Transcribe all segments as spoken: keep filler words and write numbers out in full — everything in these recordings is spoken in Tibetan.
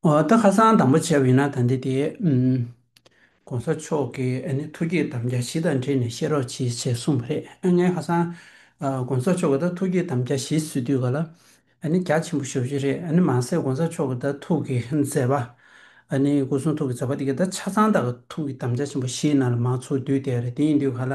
ཨོ། ད་ཁ་སང་དང་པོ་བྱས་པ་ཡིན་ན། ད་འདི་དེ་ཨམ། གོང་ས་མཆོག་གིས་ཨ་ནི་ཐུགས་བསྐྱེད་དམ་བཅའ་བཞི་དང་འབྲེལ་ནས་བཤད་རོགས་གྱིས་ཞེས་གསུངས་པ་རེད། ཨ། ངས་ཁ་སང་ཨ། གོང་ས་མཆོག་གི་ད་ཐུགས་བསྐྱེད་དམ་བཅའ་བཞི་ཟེར་དུས་ག་ལ། ཨ་ནི་རྒྱ་ཆེན་པོ་ཞེ་པོ་ཅིག་རེད། ཨ་ནི་མ་ཟད་གོང་ས་མཆོག་གི་ད་ཐུགས་ཀྱི་མཛད་པ། ཨ་ནི་སྐུ་གསུང་ཐུགས་ཀྱི་མཛད་པ་དེ་ག་ད་ཆ་ཚང་ད་ག་ཐུགས་ཀྱི་དམ་བཅའ་ཆེན་པོ་བཞིའི་ནང་ལ་མར་ཚུར་བསྡུས་བསྡད་རེད། དེ་ཡིན་དུས་ག་ལ།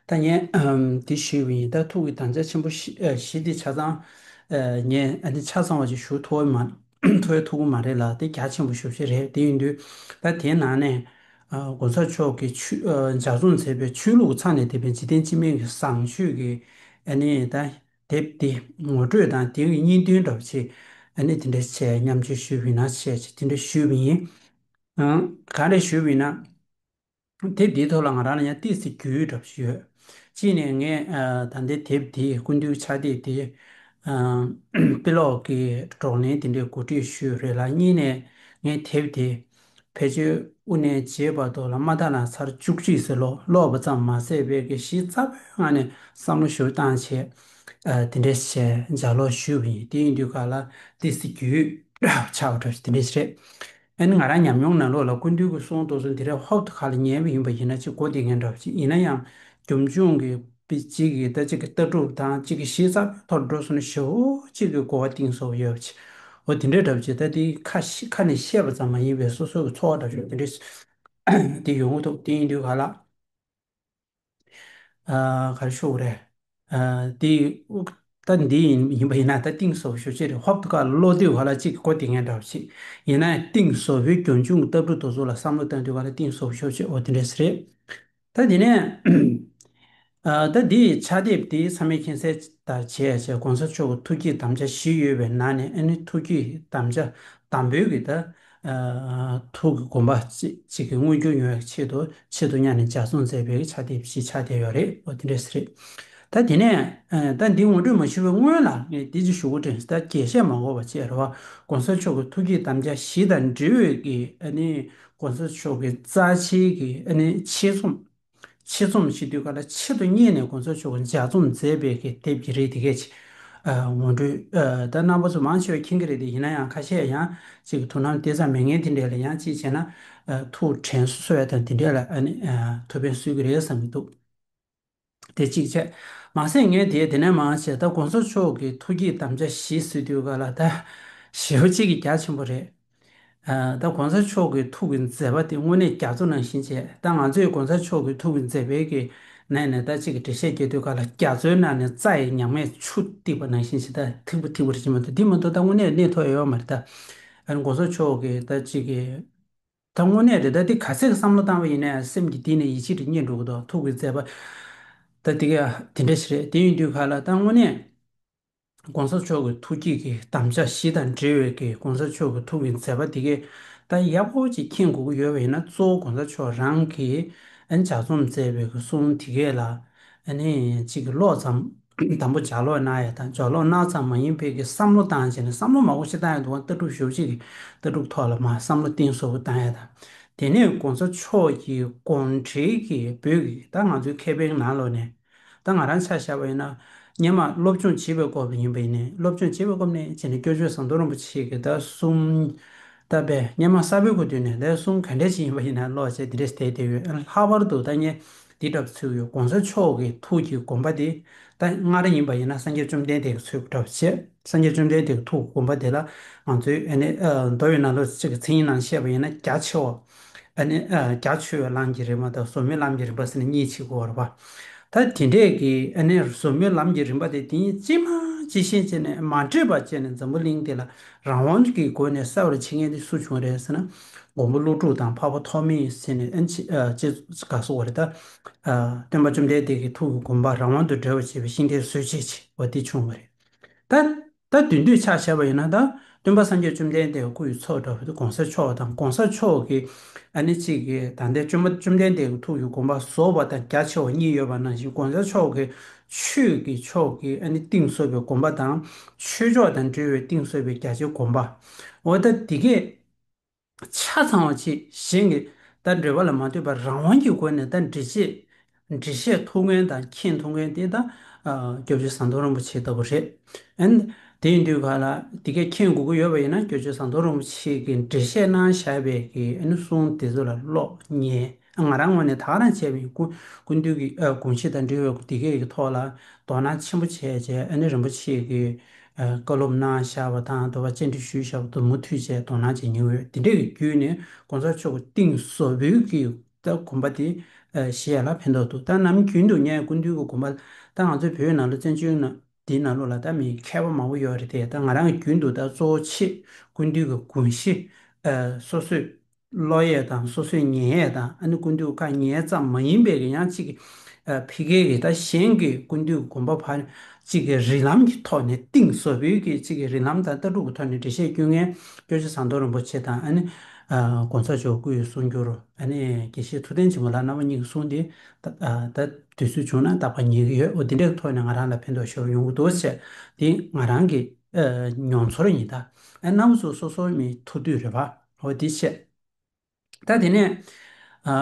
ད་ངས་ཨམ། འདི་ཞུས་པ་ཡིན། ད་ཐུགས་ཀྱི་དམ་བཅའ་ཆེན་པོ་བཞི་ཨ། བཞི་འདི་ཆ་ཚང་ཨ། ངས་ཨ་ནི་ཆ་ཚང་བ་ཅིག་ཞུ་ཐུབ་ཀྱི་མ། ཐུབ་ཡ་ཐུབ་ཀྱི་མ་རེད་ལ། དེ་རྒྱ་ཆེན་པོ་ཞེ་པོ་ཅིག་རེད། དེ་ཡིན་དུས་ད་དེའི་ནང་ནས་ཨ། གོང་ས་མཆོག་གིས་ཆོས་ཨ། ལྗགས་རྩོམ་མཛད་པའི་ཆོས་ལུགས་ཚང་ནས་བསྡད་པའི་འཇིག་རྟེན་སྤྱི་སྨན་གྱི་བཟང་སྤྱོད་ཀྱི་ཨ་ནི་ད་དེབ་འདི་ངོ་སྤྲོད་དང་དེ་གི་སྙིང་དོན་འདྲ་པོ་ཅིག་ཨ་ནི་དེ་འདྲ་བྱས་མཉམ་སྤྱོད་ཞུས་པ་ཡིན་ན་བྱས་ཅིག་དེ་འདྲ་ཞུས་པ་ཡིན། ཨ། ག་རེ་ཞུས་པ་ཡིན་ན། དེབ་འདིའི་ཐོག་ལ་ང་རང་ལ་ཡང་ཏོག་ཙམ་རྒྱུས་ཡོད་འདྲ་པོ་ཞིག་ཡོད། གཅིག་ནས་ངས་ཨ། ད་ལྟའི་དེབ་འདི་སྐུ་མདུན་ཕྱག་དེབ་འདི་ཨ། དཔེ་ཀློག་གི་བགྲོ་གླེང་དེ་འདྲའི་གོ་སྒྲིག་ཞུས་རེད་ལ། གཉིས་ནས་ངས་དེབ་དེ་ཕལ་ཆེར་དབུ་ནས་མཇུག་བར་དུ་ལ་མ་མཐའ་ན་ཚར་བཅུ་གཅིག་ཙམ་ཀློག་ཀློག་པ་ཙམ་མ་ཟད་པའི་གི་གཞི་རྩ་བའི་ངང་ནས་བསམ་བློ་ཞིབ་བཏང་བྱས། ཨ། དེ་འདྲ་བྱས་ལྗགས་ཀློག་ཞུས་པ་ཡིན། དེ་ཡིན་དུས་ག་ལ་ཏོག་ཙམ་རྒྱུས་ཆགས་པ་འདྲ་ཞིག་དེ་འདྲ་ཞིག་རེད། ཨ་ནི་ང་རང་ཉམས་མྱོང་ནང་ལོགས་ལ་སྐུ་མདུན་གྱི་གསུང་དེ་ཚོ་འདི་འདྲའི་ཧོབ་ཏེ་ཁ་ལ་ཉན་པ་ཡིན་པ་ཡིན་ན་ཅིག་གོ་བདེ་མཁན་འདྲ་པོ་ཅིག་ཡིན་ན་ཡང་རྒྱབ་ལྗོངས་ཀྱི་དཔེ་གཅིག་གི་ད་གཅིག་གི་ལྟ་གྲུབ་དང་གཅིག་གི་གཞི་རྩ་བའི་ཐོག་འགྲོ་སོང་ན་ཞེ་པོ་ཅིག་གི་གོ་བ་གཏིང་ཟབ་ཡོད་པ་ཅིག་འོ་དེ་འདྲའི་འདྲ་པོ་ཅིག་ད་དེ་ཁ་ཁ་ནས་བཤད་པ་ཙམ་མ་ཡིན་པའི་སོ་སོ་གི་ཚོར་བ་འདྲ་པོ་ཅིག་དེ་འདྲ་དེ་ཡོང་གི་འདུག་དེ་ཡིན་དུས་ག་ལ། ཨ། ག་རེ་ཞུ་དགོས་རེད། ཨ། འདི། ད་འདི་ཡིན་ཡིན་པ་ཡིན་ན་ད་གཏིང་ཟབ་ཤོས་ཅིག་རེད། ཧོབ་ཏེ་ཁ་ཀློག་དུས་ག་ལ་གཅིག་གི་གོ་བདེ་མཁན་འདྲ་པོ་ཞིག་ཡིན་ན་ཡང་གཏིང་ཟབ་པོའི་རྒྱབ་ལྗོངས་ཀྱི་ལྟ་གྲུབ་དེ་ཚོ་ལ་བསམ་བློ་བཏང་དུས་ག་ལ་གཏིང་ཟབ་ཤོས་ཅིག་འོ་དེ་འདྲས་རེད། ད་དེ་ནས་ཨ། ད་འདི་ཕྱག་དེབ་འདི་ཚང་མས་མཁྱེན་གསལ་ལྟར་བྱས་བྱས་གོང་ས་མཆོག་གི་ཐུགས་བསྐྱེད་དམ་བཅའ་བཞི་ཡོད་པའི་ནང་ནས། ཨ་ནི་ཐུགས་བསྐྱེད་དམ་བཅའ་དང་པོའི་གི་ད། ཨ། ཐུགས་ཀྱི་དགོངས་པ་ཅི་ཅིག་གི་མངོན་འགྱུར་ཡོང་བའི་ཆེད་དུ་ཆེད་དུ་གཉེར་ནས་ལྗགས་རྩོམ་མཛད་པའི་ཕྱག་དེབ་ཞིག་ཆགས་བསྡད་ཡོད་རེད། འོ་དེ་འདྲས་རེད། ད་དེ་ནས་ཨ། ད་འདི་ངོ་སྤྲོད་མ་ཞུ་བའི་སྔོན་ལ་ངས་འདི་ཅིག་ཞུ་དགོས་དྲན། ད་རྒྱས་བཤད་མ་དགོས་པ་བྱས་རེད་བ། གོང་ས་མཆོག་གི་ཐུགས་བསྐྱེད་དམ་བཅའ་བཞི་དང་འབྲེལ་བའི་གི་ཨ་ནི་གོང་ས་མཆོག་གི་རྩ་ཆེའི་གི་ཨ་ནི་ཆེད་རྩོམ། ཆེད་རྩོམ་ཞེས་དུས་ག་ལ་ཆེད་དུ་གཉེར་ནས་གོང་ས་མཆོག་གིས་ལྗགས་རྩོམ་མཛད་པའི་གི་དེབ་ཀྱི་རིགས་དེ་གས་ཅིག་ཨ། ངོ་སྤྲོད། ཨ། ད་རྣམ་པ་ཚོ་མང་ཆེ་བས་མཁྱེན་གྱི་རེད་དེ། ཡིན་ན་ཡང་ཁ་ཤས་ཡང་ཅིག་དོ་སྣང་ཏོག་ཙམ་མེད་མཁན་དེ་འདྲས་ལ་ཡང་ཅིག་བྱས་ན། ཨ། ཐུགས་དྲན་གསོ་ཡ་དང་དེ་འདྲས་ལ་ཨ་ནི། ཨ། ཐུགས་ཕན་གསོས་ཀྱི་རེད་བསམ་གྱི་འདུག་དེ་གཅིག་བྱས། མ་ཟད་ངས་དེ་དེ་ནས་མང་ཆེ་ད་གོང་ས་མཆོག་གི་ཐུགས་བསྐྱེད་དམ་བཅའ་བཞི་ཟེར་དུས་ག་ལ་ད་ཞེ་པོ་ཅིག་གི་རྒྱ་ཆེན་པོ་རེད། ཨ། ད་གོང་ས་མཆོག་གི་ཐུགས་ཀྱི་མཛད་པ་དེ་དངོས་གནས་རྒྱ་མཚོ་ནང་བཞིན་བྱས། ད་ང་ཚོས་གོང་ས་མཆོག་གི་ཐུགས་ཀྱི་མཛད་པའི་གི་ནང་ནས་ད་ཅིག་གི་འགྲེལ་བཤད་རྒྱག་དུས་ག་ལ་རྒྱ་མཚོའི་ནང་ནས་རྩྭ་ཡི་ཉག་མས་ཆུ་གཏིབས་པ་ནང་བཞིན་བྱས། ད་ཐིགས་པ་ཐིགས་པ་རེ་བྱེད་མ་གཏོགས་འདི་མ་གཏོགས་ད་དངོས་གནས་གནས་ཐུབ་ཡོད་མ་རེད་ད། ཨ་ནི་གོང་ས་མཆོག་གི་ད་ཅིག་གི་ད་དངོས་གནས་རེད། ད་འདི་ག་ཚད་བསམ་བློ་བཏང་བ་ཡིན་ན་ཡང་སེམས་ཀྱི་གཏིང་ནས་ཡིད་ཆེས་རེ་རྙེད་འགྲོ་གི་འདུག་ཐུགས་ཀྱི་མཛད་པ་ད་འདི་ག་དེ་འདྲ་ཞིག་རེད། དེ་ཡིན་དུས་ག་ལ་ད་དངོས་གནས། གོང་ས་མཆོག་གི་ཐུགས་བསྐྱེད་ཀྱི་དམ་བཅའ་བཞི་དང་འབྲེལ་བའི་གི་གོང་ས་མཆོག་གི་ཐུགས་ཀྱི་མཛད་པ་དེ་གས་ད་ཡག་པོ་ཅིག་མཁྱེན་དགོས་ཀྱི་ཡོད་པ་ཡིན་ན། གཙོ་བོ་གོང་ས་མཆོག་རང་གིས་ཨ་ནི་ལྗགས་རྩོམ་མཛད་པའི་གི་གསུང་དེ་གས་ལ་ཨ་ནི་ཅིག་གི་ཀློག་ཙམ། དང་པོ་ལྗགས་ཀློག་གནང་ཡ་དང་། ལྗགས་ཀློག་གནང་ཙམ་མ་ཡིན་པའི་གི་བསམ་བློ་བཏང་བྱས་ནས། བསམ་བློ་མང་པོ་ཞིག་བཏང་ཡ་འདུག་བ། ལྟ་གྲུབ་ཞེ་པོ་ཅིག་གི་ལྟ་གྲུབ་ཐོག་ལ་མར་བསམ་བློ་གཏིང་ཟབ་པོ་བཏང་ཡ་དང་། དེ་ནས་གོང་ས་མཆོག་གི་དགོངས་འགྲེལ་གྱི་བོད་ཀྱི་ད་ང་ཚོའི་མཁས་པའི་ནང་ལོགས་ནས། ད་ང་རང་ཆ་བཞག་པ་ཡིན་ན། སྔོན་མ་སློབ་སྦྱོང་བྱེད་པའི་སྐབས་ཡིན་པ་ཡིན་ནའི། སློབ་སྦྱོང་བྱེད་པའི་སྐབས་ནས་བྱས་ནས་སྐྱབས་རྗེ་ཟམ་གདོང་རིན་པོ་ཆེ་གི་ད་གསུང་། ད་དཔེ་སྔོན་མ་གསར་པའི་གོ་དུས་ནས་ད་གསུང་ག་འདྲས་ཅིག་ཡིན་པ་ཡིན་ན་ཀློག་བྱས་དེ་འདྲས་བལྟས་བསྡད་ཡོད། ལྷག་པར་དུ་ད་ངས་འདི་འདྲ་པོ་ཚུལ་ཡོད། གོང་ས་མཆོག་གི་ཐུགས་ཀྱི་དགོངས་པ་དེ་ད་སྔར་ཡིན་པ་ཡིན་ན་སངས་རྒྱས་བཅོམ་ལྡན་འདས་ཀྱི་ཚུལ་འདྲ་པོ་བྱས། སངས་རྒྱས་བཅོམ་ལྡན་འདས་ཀྱི་ཐུགས་ཀྱི་དགོངས་པ་དེ་ལ་ང་ཚོའི་ཨ་ནི་ཨ་མདོ་ཡི་ནང་ལོགས་གཅིག་གི་མཚན་ཉིད་ནང་བཤད་པ་ཡིན་ན་རྒྱ་ཆེ་བ། ཨ་ནི་ཨ་རྒྱ་ཆེ་བའི་ལམ་གྱི་རིམ་པ་དང་ཟབ་མོའི་ལམ་གྱི་རིམ་པ་ཟེར་ནས་གཉིས་ཕྱེ་དགོས་པ་རེད་པ། ད་དེ་འདྲས་ཀྱི་ཨ་ནི་ཟབ་མོའི་ལམ་གྱི་རིམ་པ་དེ་དེ་ཉིད་ཇི་མ་ཇི་བཞིན་བྱས་ནས་མ་འདྲེས་པ་བྱས་ནས་འཛམ་བུ་གླིང་འདི་ལ་རང་དབང་གི་སྒོ་ནས་གསལ་བར་བྱེད་མཁན་དེ་སུ་བྱུང་རེད་ཟེར་ན། མགོན་པོ་ཀླུ་སྒྲུབ་དང་འཕགས་པ་ཐོགས་མེད་ཟེར་ནས་ཨ་ནི་ཅི་ཨ་ཅི་ག་སོགས་པ་རེད་ད། ཨ་སྟོན་པ་བཅོམ་ལྡན་འདས་ཀྱི་ཐུགས་ཀྱི་དགོངས་པ་རང་དབང་དུ་འགྲེལ་བར་བྱེད་པའི་ཤིང་རྟའི་སྲོལ་འབྱེད་ཅེས་པ་དེ་བྱུང་བ་རེད། ད་ད་དེང་དུས་ཆ་བཞག་པ་ཡིན་ན། ད་སྟོན་པ་སངས་རྒྱས་བཅོམ་ལྡན་འདས་སྐུ་ཡི་ཚོགས་འདྲ་བོ་དེ་གོང་ས་མཆོག་དང་། གོང་ས་མཆོག་གི་ཨ་ནི་གཅིག་གི་ད་ལྟའི་བཅོམ་པ་བཅོམ་ལྡན་འདས་ཀྱི་ཐུགས་ཀྱི་དགོངས་པ་རྫོགས་པ་དང་རྒྱ་ཆེ་བ་གཉིས་ཡོད་པ་ནང་བཞིན། གོང་ས་མཆོག་གི་ཆོས་ཀྱི་ཕྱོགས་ཀྱི་ཨ་ནི་གཏིང་ཟབ་པའི་དགོངས་པ་དང་། ཆོས་ཕྱོགས་དང་འབྲེལ་བའི་གཏིང་ཟབ་པའི་རྒྱ་ཆེའི་དགོངས་པ། འོ་ད་འདི་གས་ཆ་ཚང་བ་ཅིག་གཞན་གྱི་ད་འགྲེལ་པ་ལ་མ་ལྟོས་པར་རང་དབང་གི་སྒོ་ནས་ད་འགྲེལ་བཤད་འགྲེལ་བཤད་ཐུབ་མཁན་དང་མཁྱེན་ཐུབ་མཁན་དེ་ད་ཨ་སྐྱབས་རྗེ་ཟམ་གདོང་རིན་པོ་ཆེ་ལྟ་བུ་རེད། ཨན། དེ་ཡིན་དུས་ག་ལ་དེ་གས་མཁྱེན་དགོས་ཀྱི་ཡོད་པ་ཡིན་ན། སྐྱབས་རྗེ་ཟམ་གདོང་རིན་པོ་ཆེ་གིས་འགྲེལ་བཤད་གནང་བཞག་པའི་གི་ཨ་ནི་གསུང་དེ་ཚོ་ལ་ཀློག་ཉན། ང་རང་ངོས་ནས་ད་ག་རང་བྱས་པ་ཡིན། སྐུ་སྐུ་མདུན་གྱི་ཨ་དགོངས་གཞི་དང་འབྲེལ་བའི་དེ་གས་ཀྱི་ཐོག་ལ་དོ་སྣང་ཆེན་པོ་བྱས་བྱས། ཨ་ནི་རིན་པོ་ཆེ་གིས་ཨ་བཀའ་སློབ་གནང་བཞག་པ་དང་། དོ་བ་བཅར་འདྲི་ཞུས་བཞག་པ་དེ་མུ་མཐུད་བྱས་དོ་སྣང་བྱས་ཉན་གྱི་ཡོད། དེ་འདྲས་ཀྱི་བརྒྱུད་ནས་གོང་ས་མཆོག་གི་གཏིང་ཟབ་པོའི་གི་ད་དགོངས་པ་དེ་ཨ་བཞེས་ཡ་ལ་ཕན་ཐོགས་འདུག་ད་ནམ་རྒྱུན་དུ་ངས་སྐུ་མདུན་གྱི་དགོངས་པ། ད་ང་ཚོའི་བོད་ནང་ལ་བཙན་བྱོལ་ནང་འདིའི་ནང་ལོགས་ལ་ད་མི་མཁས་པ་མང་པོ་ཡོད་རེད་དེ། ད་ང་རང་གི་རྒྱུན་དུ་ད་གཙོ་བོ་ཆེ་སྐུ་མདུན་གྱི་དགོངས་གཞི་ཨ་སོ་སོས་ཀློག་ཡས་དང་སོ་སོས་ཉན་ཡས་དང་། ཨ་ནི་སྐུ་མདུན་ཁ་ཉན་ཙམ་མ་ཡིན་པའི་གི་ཡང་གཅིག་གི་ཨ་ཕ་གི་གི་ད་གཞན་གྱི་སྐུ་མདུན་གྱི་དགོངས་པ་ཕར་གཅིག་གི་རིགས་ལམ་གྱི་ཐོག་ནས་གཏིང་ཟབ་པོའི་གི་གཅིག་གི་རིགས་ལམ་དང་ལྟ་གྲུབ་ཀྱི་ཐོག་ནས་འགྲེལ་བཤད་སྐྱོན་མཁན་སྐྱབས་རྗེ་ཟམ་གདོང་རིན་པོ་ཆེ་དང་། ཨ་ནི་ཨ་གོང་ས་མཆོག་སྐུའི་གསུང་སྒྱུར། ཨ་ནི་དགེ་བཤེས་ཐུབ་བསྟན་ཆོས་འཕེལ་ལགས་རྣམ་པ་གཉིས་ཀྱི་གསུང་དེ་ད་ཨ་ད་དུས་ཚོད་བྱུང་ན་རྟག་པར་ཉན་གྱི་ཡོད། འོ་དེ་འདྲའི་ཐོག་ནས་ང་རང་ལ་ཕན་ཐོགས་ཤོར་ཡོང་གི་འདུག་ཟེར། དེ་ང་རང་གི་ཨ་མྱོང་ཚོར་ཡིན། ད་ཨ་རྣམ་པ་ཚོ་སོ་སོ་མི་ཐུག་དུས་རེད་པ། འོ་དེ་བཤད། ད་དེ་ནས་ཨ་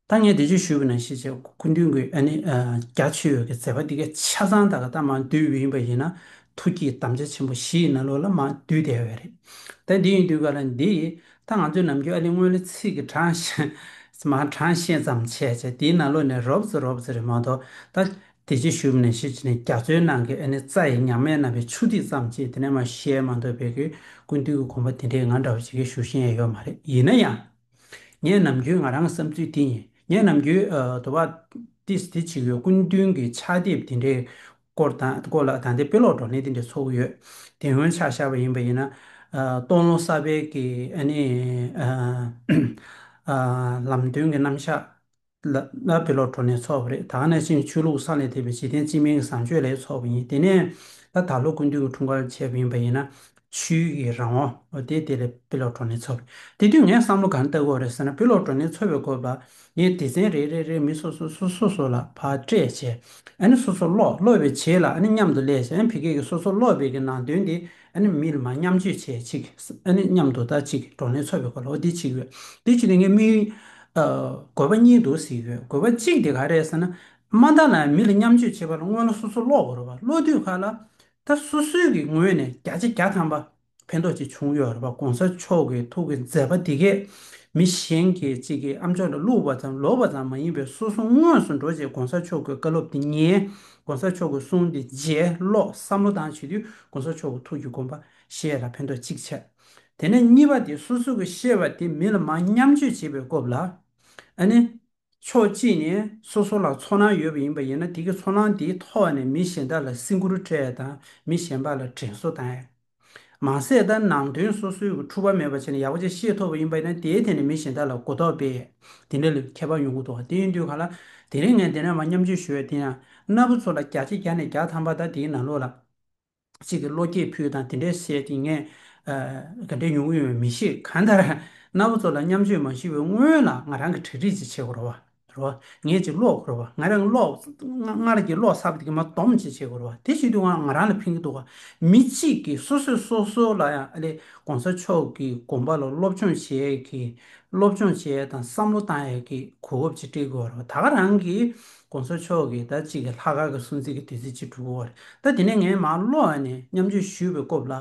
ད་ངས་དེ་ཅིག་ཞུས་པ་ནང་བཞིན་བྱས། སྐུ་མདུན་གྱི་ཨ་ནི་ཨ་རྒྱ་ཆེ་བའི་གི་མཛད་པ་འདི་ག་ཆ་ཚང་ད་ག་ད་མར་བསྡུས་པ་ཡིན་པ་ཡིན་ན། ཐུགས་བསྐྱེད་དམ་བཅའ་ཆེན་པོ་བཞི་ཡི་ནང་ལོགས་ལ་མར་བསྡུས་བསྡད་ཡོད་རེད། ད་འདི་ཡིན་དུས་ག་ལ་འདི་ད་ང་ཚོའི་ནམ་རྒྱུན་ཨ་ནི་སྔོན་ལ་ཚིག་གི་གྲངས་བཤད་མར་གྲངས་བཤད་ཙམ་བྱས་བྱས། དེའི་ནང་ལོགས་ནས་རོབ་ཙམ་རོབ་ཙམ་རེད་མ་གཏོགས། ད་དེ་ཅིག་ཞུས་པ་ནང་བཞིན་བྱས་ནས་རྒྱ་མཚོའི་ནང་གི་ཨ་ནི་རྩྭ་ཡི་ཉག་མའི་ནང་པའི་ཆུ་ཐིགས་ཙམ་ཅིག་དེ་ནས་མར་བཤད་མ་གཏོགས་པའི་གི་སྐུ་མདུན་གྱི་དགོངས་པ་དེ་འདྲའི་ང་འདྲ་བ་ཞིག་གིས་ཞུ་ཤེས་ཡ་ཡོད་མ་རེད། ཡིན་ན་ཡང་། ངས་ནམ་རྒྱུན་ང་རང་གི་བསམ་ཚུལ་འདི་ཡིན། ངས་ནམ་རྒྱུན་ཨ་དོ་བ་ཏིས་ཏི་བྱེད་ཀྱི་ཡོད། སྐུ་མདུན་གྱི་ཕྱག་དེབ་དེ་འདྲའི་སྐོར་དང་སྐོར་ལ་ད་ལྟའི་དཔེ་ཀློག་བགྲོ་གླེང་དེ་འདྲ་ཚོགས་ཀྱི་ཡོད། དེ་སྔོན་ཆ་བཞག་པ་ཡིན་པ་ཡིན་ན། ཨ་སྟོང་ལོ་གསར་པའི་གི་ཨ་ནི་ཨ་ཨ་ལམ་སྟོན་གྱི་རྣམ་གཞག་ལ་ལ་དཔེ་ཀློག་བགྲོ་གླེང་ཚོགས་པ་རེད། ད་ག་ནང་བཞིན་ཆོས་ལུགས་ས་ལས་འདས་པའི་འཇིག་རྟེན་སྤྱི་སྨན་གྱི་བཟང་སྤྱོད་ལ་ཚོགས་པ་ཡིན། དེ་ནས་ད་ད་ལོ་སྐུ་མདུན་གྱི་འཁྲུངས་སྐར་བྱས་པ་ཡིན་པ་ཡིན་ན། ཆོས་ཀྱི་རང་དབང་། འོ་དེ་དེ་ལ་དཔེ་ཀློག་བགྲོ་གླེང་ཚོགས་པ་རེད། དེ་དུས་ངས་བསམ་བློ་ག་རེ་བཏང་གི་ཡོད་རེད་ཟེར་ན། དཔེ་ཀློག་བགྲོ་གླེང་ཚོགས་པའི་སྐབས་ལ་ངས་སྡེ་ཚན་རེ་རེ་རེ་མི་སོ་སོ་སོ་སོ་སོ་ལ་ཕར་སྤྲད་བྱས། ཨ་ནི་སོ་སོ་ཀློག་ཀློག་པའི་རྗེས་ལ་ཨ་ནི་མཉམ་དུ་སླེབས་བྱས། ཨ་ནི་ཕ་གི་གི་སོ་སོ་ཀློག་པའི་གི་ནང་དོན་དེ་ཨ་ནི་མི་ལ་མར་མཉམ་སྤྱོད་བྱས། ཅིག་ཨ་ནི་མཉམ་དུ་ད་ཅིག་བགྲོ་གླེང་ཚོགས་པའི་སྐོར་ལ་འོ་དེ་བྱེད་ཀྱི་ཡོད། དེ་བྱེད་དུས་ངས་མི་ཨ་དགོས་པ་གཉིས་འདུག་ཟེར་གྱི་ཡོད། དགོས་པ་གཅིག་དེ་ག་རེ་རེད་ཟེར་ན། མ་མཐའ་ན་མི་ལ་མཉམ་སྤྱོད་བྱེད་པ་ལ་སྔོན་ལ་སོ་སོ་ཀློག་དགོས་རེད་པ། ཀློག་དུས་ག་ལ་ད་སོ་སོའི་གི་ངོས་ནས་བརྒྱ་ཆ་བརྒྱ་ཐམ་པ་ཕན་ཐོགས་ཅིག་བྱུང་ཡོད་རེད་པ། གོང་ས་མཆོག་གི་ཐུགས་ཀྱི་མཛད་པ་འདི་གས་མི་གཞན་གྱིས་ཅིག་གི་ཨམ་ཅོག་ལ་བླུགས་པ་ཙམ་ཀློག་པ་ཙམ་མ་ཡིན་པའི་སོ་སོ་དངོས་སུ་འགྲོ་བྱས་གོང་ས་མཆོག་གི་བཀའ་སློབ་འདི་ཉན། གོང་ས་མཆོག་གི་གསུང་འདི་མཇལ། ཀློག་བསམ་བློ་བཏང་བྱེད་དུས་གོང་ས་མཆོག་གི་ཐུགས་ཀྱི་དགོངས་པ་བཞེས་ལ་ཕན་ཐོགས་གཅིག་ཆགས། དེ་ནས་གཉིས་པ་དེ་སོ་སོ་གི་ཤེས་པ་དེ་མི་ལ་མར་མཉམ་སྤྱོད་བྱེད་པའི་སྐབས་ལ། ཨ་ནི། ཕྱོགས་གཅིག་ནས་སོ་སོ་ལ་ཚོར་སྣང་ཡོད་པ་ཡིན་པ་ཡིན་ན། དེ་གི་ཚོར་སྣང་དེའི་ཐོག་ནས་མི་གཞན་དག་ལ་སེམས་ཁུར་སྤྲད་དང་མི་གཞན་པ་ལ་དྲན་གསོ་བཏང་ཡ། མ་ཟད་ད་ནང་དོན་སོ་སོའི་གི་འཁྲུལ་པ་མེད་པ་བྱས་ནས་ཡག་པོ་ཅིག་ཤེས་ཐུབ་པ་ཡིན་པ་ཡིན་ན། དེའི་ཐད་ནས་མི་གཞན་དག་ལ་གོ་རྟོགས་སྤེལ་ཡ། དེ་འདྲ་ལ་ཁྱད་པར་ཡོང་གི་འདུག་དེ་ཡིན་དུས་ག་ལ་དེ་རིང་ངས་དེ་ནས་མར་མཉམ་སྤྱོད་ཞུ་ཡ་དེ་ཡང་རྣམ་པ་ཚོ་ལ་བརྒྱ་ཆ་བརྒྱ་ནས་བརྒྱ་ཐམ་པ་ད་དེའི་ནང་ལོགས་ལ། གཅིག་གི་བློ་སྐྱེད་ཕུལ་དང་དེ་འདྲའི་བཤད་དེ་ངས་ཨ་ག་འདྲས་ཡོང་གི་ཡོད་མི་ཤེས། གང་ལྟར་རྣམ་པ་ཚོ་ལ་མཉམ་སྤྱོད་མ་ཞུས་པའི་སྔོན་ལ་ང་རང་གི་གྲ་སྒྲིག་ཅིག་བྱེད་དགོས་རེད་བ། རེད་བ། ངས་ཅིག་ཀློག་དགོས་རེད་བ། ང་རང་ཀློག་སྔ་སྔར་གྱི་ཀློག་ཚར་བ་དེ་གི་མར་སྡོམ་ཅིག་བྱེད་དགོས་རེད་བ། དེ་བྱེད་དུས་ང་ང་རང་ལ་ཕན་གྱི་འདུག་ག་མི་གཅིག་གིས་སོ་སོས་སོ་སོ་ལ་ཡང་ཨ་ལེ་གོང་ས་མཆོག་གི་དགོངས་པ་ལ་སློབ་སྦྱོང་བྱེད་ཡས་ཀྱི་སློབ་སྦྱོང་བྱེད་ཡས་དང་བསམ་བློ་བཏང་ཡས་ཀྱི་གོ་སྐབས་ཅིག་སྤྲད་དགོས་རེད་བ། ད་ག་རང་གིས་གོང་ས་མཆོག་གི་ད་གཅིག་གི་ལྷག་དཀར་གྱི་སྲུང་བརྩི་གི་དུས་ཚོད་ཅིག་འགྲོ་གི་ཡོད་རེད། ད་དེ་ནས་ངས་མར་ཀློག་ཨ་ནི་མཉམ་སྤྱོད་ཞུས་པའི་སྐབས་ལ།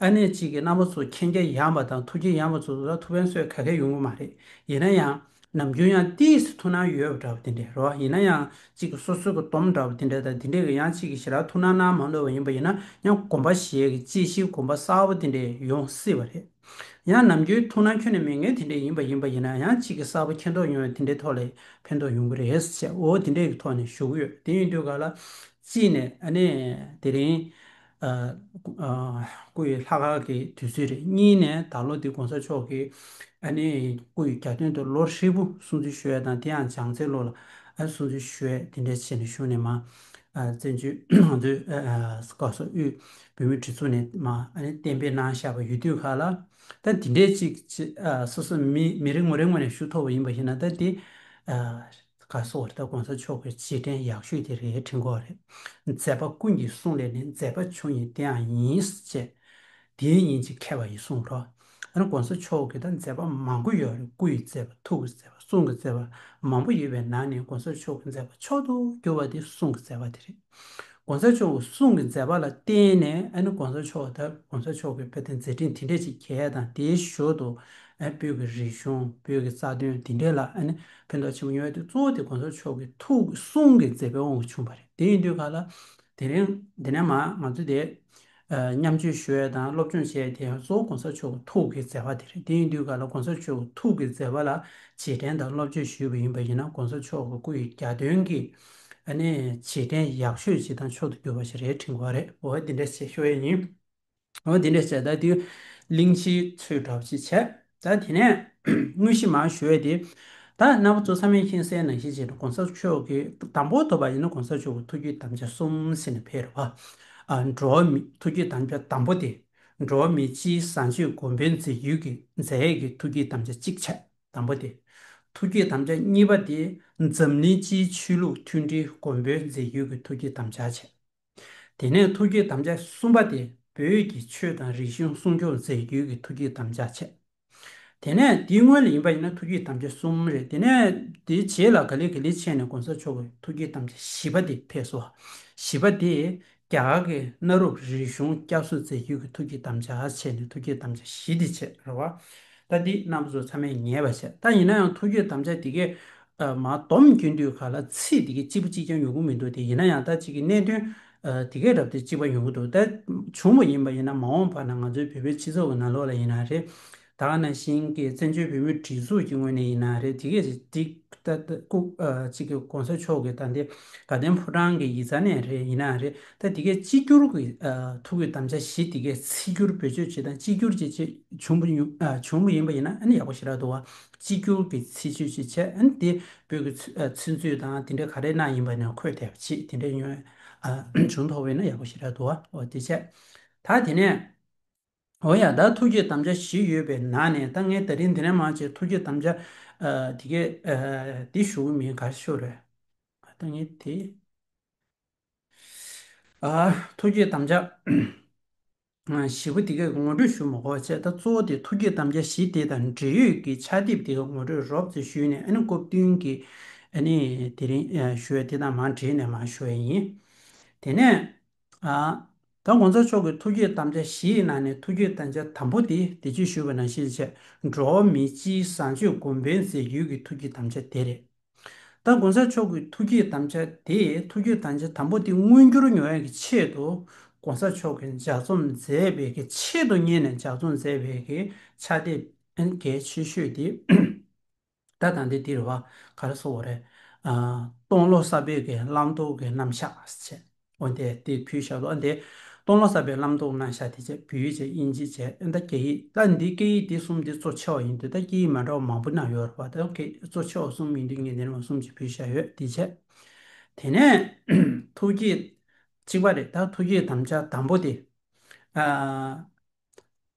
ཨ་ནི་གཅིག་གི་རྣམ་པ་ཚོ་མཁྱེན་རྒྱ་ཡངས་པ་དང་ཐུགས་རྒྱ་ཡངས་པ་ཚོ་ལ་ཐུགས་ཕན་གསོས་ག་གེ་ཡོང་གི་མ་རེད། ཡིན་ན་ཡང་ནམ་རྒྱུན་ཡང་ཏིས་ཐུགས་སྣང་ཡོད་པ་འདྲ་བ་དེ་འདྲས་རེད་བ། ཡིན་ན་ཡང་གཅིག་གི་སོ་སོ་གི་སྡོམ་འདྲ་བ་དེ་འདྲས་དང་དེ་འདྲས་ཀྱི་ཡང་གཅིག་གི་ཞེ་དྲག་ཐུགས་སྣང་གནང་མ་ལོས་པ་ཡིན་པ་ཡིན་ན་ཡང་དགོངས་པ་བཞེས་ཀྱི་དཔྱད་གཞིའི་དགོངས་པ་གསར་པ་དེ་འདྲས་ཡོང་སྲིད་པ་རེད། ཡང་ནམ་རྒྱུན་ཐུགས་སྣང་ཁྱོན་ནས་མེད་མཁན་དེ་འདྲས་ཡིན་པ་ཡིན་པ་ཡིན་ན་ཡང་གཅིག་གི་གསར་པ་མཁྱེན་རྟོགས་ཡོང་བའི་དེ་འདྲའི་ཐོག་ལ་ཕན་ཐོགས་ཡོང་གི་རེད་ཟེར། འོ་དེ་འདྲའི་གི་ཐོག་ནས་ཞུ་གི་ཡོད། དེ་ཡིན་དུས་ག་ལ་གཅིག་ནས་ཨ་ནི་དེ་རིང་ཨ་ཨ་སྐུ་ཡི་ལྷག་དཀར་གྱི་དུས་ཚོད་རེད། གཉིས་ནས་ད་ལོ་འདི་གོང་ས་མཆོག་གི་ཨ་ནི་སྐུ་ཡི་གྱ་སྟོན་དུ་ལོ་ཧྲིལ་པོ་སྲུང་བརྩི་ཞུ་ཡས་དང་དེ་ཡང་བྱང་རྩེ་ལོ་ལ་ཨ་སྲུང་བརྩི་ཞུ་ཡས་དེ་འདྲའི་བྱས་ནས་གཞུག་ནས་མ་ཨ་བཙན་བྱོལ་ང་ཚོའི་ཨ་ཨ་བཀའ་ཟུར་དབུས་བོད་མིའི་སྒྲིག་འཛུགས་ནས་མ་ཨ་ནི་གཏན་འབེབས་གནང་བཞག་པ་ཡོད་དུས་ག་ལ། ད་འདི་འདྲའི་ཅིག་ཅི་ཨ་སོ་སོ་མི་མི་རེ་ངོ་རེ་ངོས་ནས་ཞུ་ཐུབ་པ་ཡིན་པ་ཡིན་ན། ད་འདི་ཨ་ག་སོགས་ད་གོང་ས་མཆོག་གི་རྗེས་དྲན་ཡག་ཤོས་དེ་རེད་དྲན་གྱི་ཡོད་རེད། མཛད་པ་ཀུན་གྱི་གསུང་ལས་ནི། མཛད་པ་ཆུང་ཡིན་དེ་ཡང་ཡིན་ཅེས། དེའི་ཉིན་གཅིག་མཁས་པ་ཡི་གསུང་རོ། ཨ་ནི་གོང་ས་མཆོག་གི་ད་མཛད་པ་མང་པོ་ཡོད་རེད། སྐུ་ཡི་མཛད་པ། ཐུགས་ཀྱི་མཛད་པ། གསུང་གི་མཛད་པ་མང་པོ་ཡོད་པའི་ནང་ནས་གོང་ས་མཆོག་གི་མཛད་པ་མཆོག་ཏུ་གྱུར་པ་དེ་གསུང་གི་མཛད་པ་དེ་རེད། གོང་ས་མཆོག་གི་གསུང་གི་མཛད་པ་ལ་བརྟེན་ནས་ཨ་ནི་གོང་ས་མཆོག་ད་གོང་ས་མཆོག་གི་དཔེ་དེ་མཛད་འཕྲིན་དེ་འདྲས་ཅིག་གྱེས་དང་། དེའི་ཞོར་དུ་ཨ་བོད་ཀྱི་རིག་གཞུང་བོད་ཀྱི་རྩ་དོན་དེ་འདྲས་ལ་ཨ་ནི་ཕན་ཐོགས་ཆེན་པོ་ཡོང་ཡ་དེ་གཙོ་བོ་དེ་གོང་ས་མཆོག་གི་ཐུགས་ཀྱི་གསུང་གི་མཛད་པའི་དབང་གིས་བྱུང་བ་རེད། དེ་ཡིན་དུས་ག་ལ་དེ་རིང་འདི་ནས་མ་ང་ཚོ་དེ་ཨ་མཉམ་སྤྱོད་ཞུ་ཡ་དང་སློབ་སྦྱོང་བྱེད་ཡ་དེ་ཡང་གཙོ་བོ་གོང་ས་མཆོག་གི་ཐུགས་ཀྱི་མཛད་པ་དེ་རེད། དེ་ཡིན་དུས་ག་ལ་གོང་ས་མཆོག་གི་ཐུགས་ཀྱི་མཛད་པ་ལ་རྗེས་དྲན་དང་བསླབ་བྱ་ཞུས་པ་ཡིན་པ་ཡིན་ན། གོང་ས་མཆོག་གི་སྐུ་ཡི་གྱ་སྟོན་གྱི་ཨ་ནི་རྗེས་དྲན་ཡག་ཤོས་ཅིག་དང་མཆོག་ཏུ་གྱུར་པ་ཞིག་རེད་དྲན་གྱི་ཡོད་རེད། འོ་འདི་འདྲ་ཞིག་ཞུ་ཡས་ཡིན། འོ་འདི་འདྲ་བྱས། ད་དེ་གླེང་གཞིའི་ཚུལ་འདྲ་བོ་ཅིག་བྱས། ད་དེ་ནས་དངོས་གཞི་མར་ཞུ་ཡས་དེ། ད་རྣམ་པ་ཚོ་ཚང་མས་མཁྱེན་གསལ་ནང་བཞིན་བྱས་ན་གོང་ས་མཆོག་གི་དང་པོ་ཐོབ་པ་ཡིན་ན་གོང་ས་མཆོག་གི་ཐུགས་བསྐྱེད་དམ་བཅའ་གསུམ་ཟེར་ནས་ཕེབས་རེད་བ། ཨ་འགྲོ་བ་མི་ཐུགས་བསྐྱེད་དམ་བཅའ་དང་པོ་དེ། འགྲོ་བ་མི་སྤྱིའི་བཟང་སྤྱོད་གོང་འཕེལ་མཛད་རྒྱུ་གི་མཛད་ཡས་ཀྱི་ཐུགས་བསྐྱེད་དམ་བཅའ་གཅིག་བྱས། དང་པོ་དེ། ཐུགས་བསྐྱེད་དམ་བཅའ་གཉིས་པ་དེ། འཛམ་གླིང་སྤྱིའི་ཆོས་ལུགས་མཐུན་སྒྲིལ་གོང་འཕེལ་མཛད་རྒྱུ་གི་ཐུགས་བསྐྱེད་དམ་བཅའ་བྱས། དེ་ནས་ཐུགས་བསྐྱེད་དམ་བཅའ་གསུམ་པ་དེ་བོད་ཀྱི་ཆོས་དང་རིག་གཞུང་སྲུང་སྐྱོབ་མཛད་རྒྱུ་གི་ཐུགས་བསྐྱེད་དམ་བཅའ་བྱས། དེ་ནས་དེའི་སྔོན་ལ་ཡིན་པ་ཡིན་ན་ཐུགས་བསྐྱེད་དམ་བཅའ་གསུམ་རེད། དེ་ནས་དེའི་རྗེས་ལ་ག་ལེ་ག་ལེ་བྱས་ནས་གོང་ས་མཆོག་གི་ཐུགས་བསྐྱེད་དམ་བཅའ་བཞི་པ་དེ་ཕེབས་སོ། བཞི་པ་དེ་རྒྱ་གར་གྱི་གནའ་རབས་རིག་གཞུང་བསྐྱར་གསོ་མཛད་རྒྱུ་གི་ཐུགས་བསྐྱེད་དམ་བཅའ་བྱས་ནས་ཐུགས་བསྐྱེད་དམ་བཅའ་བཞི་དེ་བྱས་རེད་བ། ད་འདི་རྣམ་པ་ཚོ་ཚང་མས་ཉན་པ་བྱས། ད་ཡིན་ན་ཡང་ཐུགས་བསྐྱེད་དམ་བཅའ་དེ་གས་ཨ་མར་སྡོམ་རྒྱུན་དུས་ག་ལ་ཚིག་དེ་གས་གཅིག་པ་གཅིག་རྐྱང་ཡོང་གི་མི་འདུག་དེ་ཡིན་ན་ཡང་ད་གཅིག་གི་གནད་དོན་ཨ་དེ་གས་རབ་དེ་གཅིག་པ་ཡོང་གི་འདུག་ད་བྱུང་བ་ཡིན་པ་ཡིན་ན་མ་འོངས་པ་ན་ང་ཚོའི་བོད་པའི་སྤྱི་ཚོགས་ཀྱི་ནང་ལོགས་ལ་ཡིན་ན་རེད། ད་ག་ནང་བཞིན་གྱི་བཙན་བྱོལ་བོད་མིའི་སྒྲིག་འཛུགས་ཀྱི་ངོས་ནས་ཡིན་ན་རེད། དེ་གས་ཅིག་ད་ད་ལྐུགས་ཨ་ཅིག་གི་གོང་ས་མཆོག་གི་ད་འདི་དགའ་ལྡན་ཕོ་བྲང་གི་ཡིག་ཚང་ནས་རེད་ཡིན་ན་རེད། ད་དེ་གས་གཅིག་གྱུར་གྱི་ཨ་ཐུགས་ཀྱི་དམ་བཅའ་བཞི་དེ་གས་ཚིག་སྒྱུར་བེད་སྤྱོད་བྱེད་སྟངས་གཅིག་གྱུར་ཅིག་ཅིག་བྱུང་བ་ཡིན་ཨ་བྱུང་བ་ཡིན་པ་ཡིན་ན་ཨ་ནི་ཡག་པོ་ཞེ་དྲག་འདུག་བ། གཅིག་གྱུར་གྱི་ཚིག་སྒྱུར་ཅིག་བྱས། ཨ་ནི་དེ་བོད་ཀྱི་ཚུ་ཨ་ཚིག་མཛོད་དང་དེ་འདྲ་ག་རེ་གནང་ཡིན་པ་ནས་འཁོད་བསྡད་པ་ཅིག་དེ་འདྲ་ཡོང་ཨ་བྱུང་ཐུབ་པ་ཡིན་ན་ཡག་པོ་ཞེ་དྲག་འདུག་བ། འོ་དེ་བྱས། ད་དེ་ནས། འོ་ཡ། ད་ཐུགས་བསྐྱེད་དམ་བཅའ་བཞི་ཡོད་པའི་ནང་ནས་ད་ངས་ད་རིང་འདི་ནས་མར་བྱས་ཐུགས་བསྐྱེད་དམ་བཅའ་ཨ་དེ་གས་ཨ་འདི་ཞུ་གི་མིན། ག་རེ་ཞུ་རེད། ད་ངས་དེ་ཨ་ཐུགས་བསྐྱེད་དམ་བཅའ་ཨ་བཞི་པོ་དེ་གས་ངོ་སྤྲོད་ཞུ་མ་དགོས་པ་བྱས། ད་གཙོ་བོ་དེ་ཐུགས་བསྐྱེད་དམ་བཅའ་བཞི་དེ་དང་འབྲེལ་ཡོད་ཀྱི་ཕྱག་དེབ་དེ་གས་ངོ་སྤྲོད་རོབ་ཙམ་ཞུས་ནས། ཨ་ནི་སྐབས་བསྟུན་གྱི་ཨ་ནི་དེ་རིང་ཨ་ཞུ་ཡ་དེ་དང་མར་འབྲེལ་ནས་མར་ཞུ་ཡ་ཡིན། དེ་ནས་ཨ། ད་གོང་ས་མཆོག་གི་ཐུགས་བསྐྱེད་དམ་བཅའ་བཞི་ཡི་ནང་ནས་ཐུགས་བསྐྱེད་དམ་བཅའ་དང་པོ་དེ་དེ་ཅི་ཞུས་པ་ནང་བཞིན་བྱས། འགྲོ་བ་མི་སྤྱིའི་བཟང་སྤྱོད་གོང་འཕེལ་མཛད་རྒྱུ་གི་ཐུགས་བསྐྱེད་དམ་བཅའ་དེ་རེད། ད་གོང་ས་མཆོག་གི་ཐུགས་བསྐྱེད་དམ་བཅའ་དེ་ཐུགས་བསྐྱེད་དམ་བཅའ་དང་པོ་དེ་མངོན་འགྱུར་ཡོང་ཡག་གི་ཆེད་དུ་གོང་ས་མཆོག་གིས་ལྗགས་རྩོམ་མཛད་པའི་གི་ཆེད་དུ་གཉེར་ནས་ལྗགས་རྩོམ་མཛད་པའི་གི་ཕྱག་དེབ་གལ་ཆེ་ཤོས་དེ། ད་ད་འདི་འདི་རེད་བ། ག་རེ་ཟེར་དགོས་རེད། ཨ་སྟོང་ལོ་གསར་པའི་གི་བླང་དོར་གི་རྣམ་གཞག་ཟེར་བྱས། འོ་དེ་དེ་ཕུལ་བཞག་འདུག་ཨ་འདི་སྟོང་ལོ་གསར་པའི་བླང་དོར་རྣམ་གཞག་དེ་བྱས། བོད་ཡིག་བྱས། དབྱིན་ཇི་བྱས། ཨ་ད་རྒྱ་ཡིག་ད་འདི་སྐད་ཡིག་འདི་གསུམ་འདི་གཙོ་ཆེ་བ་ཡིན་དུས། ད་སྐད་ཡིག་མ་འདྲ་བ་མང་པོ་གནང་ཡོད་རེད་བ། ད་ཁོ་གཙོ་ཆེ་བ་གསུམ་ཡིན་དུས་ངས་འདི་ནས་མར་གསུམ་ཅིག་ཕུལ་བཞག་ཡོད། དེ་བྱས། དེ་ནས་ཐུགས་བསྐྱེད་གཅིག་པ་རེད། ད་ཐུགས་བསྐྱེད་དམ་བཅའ་དང་པོ་དེ།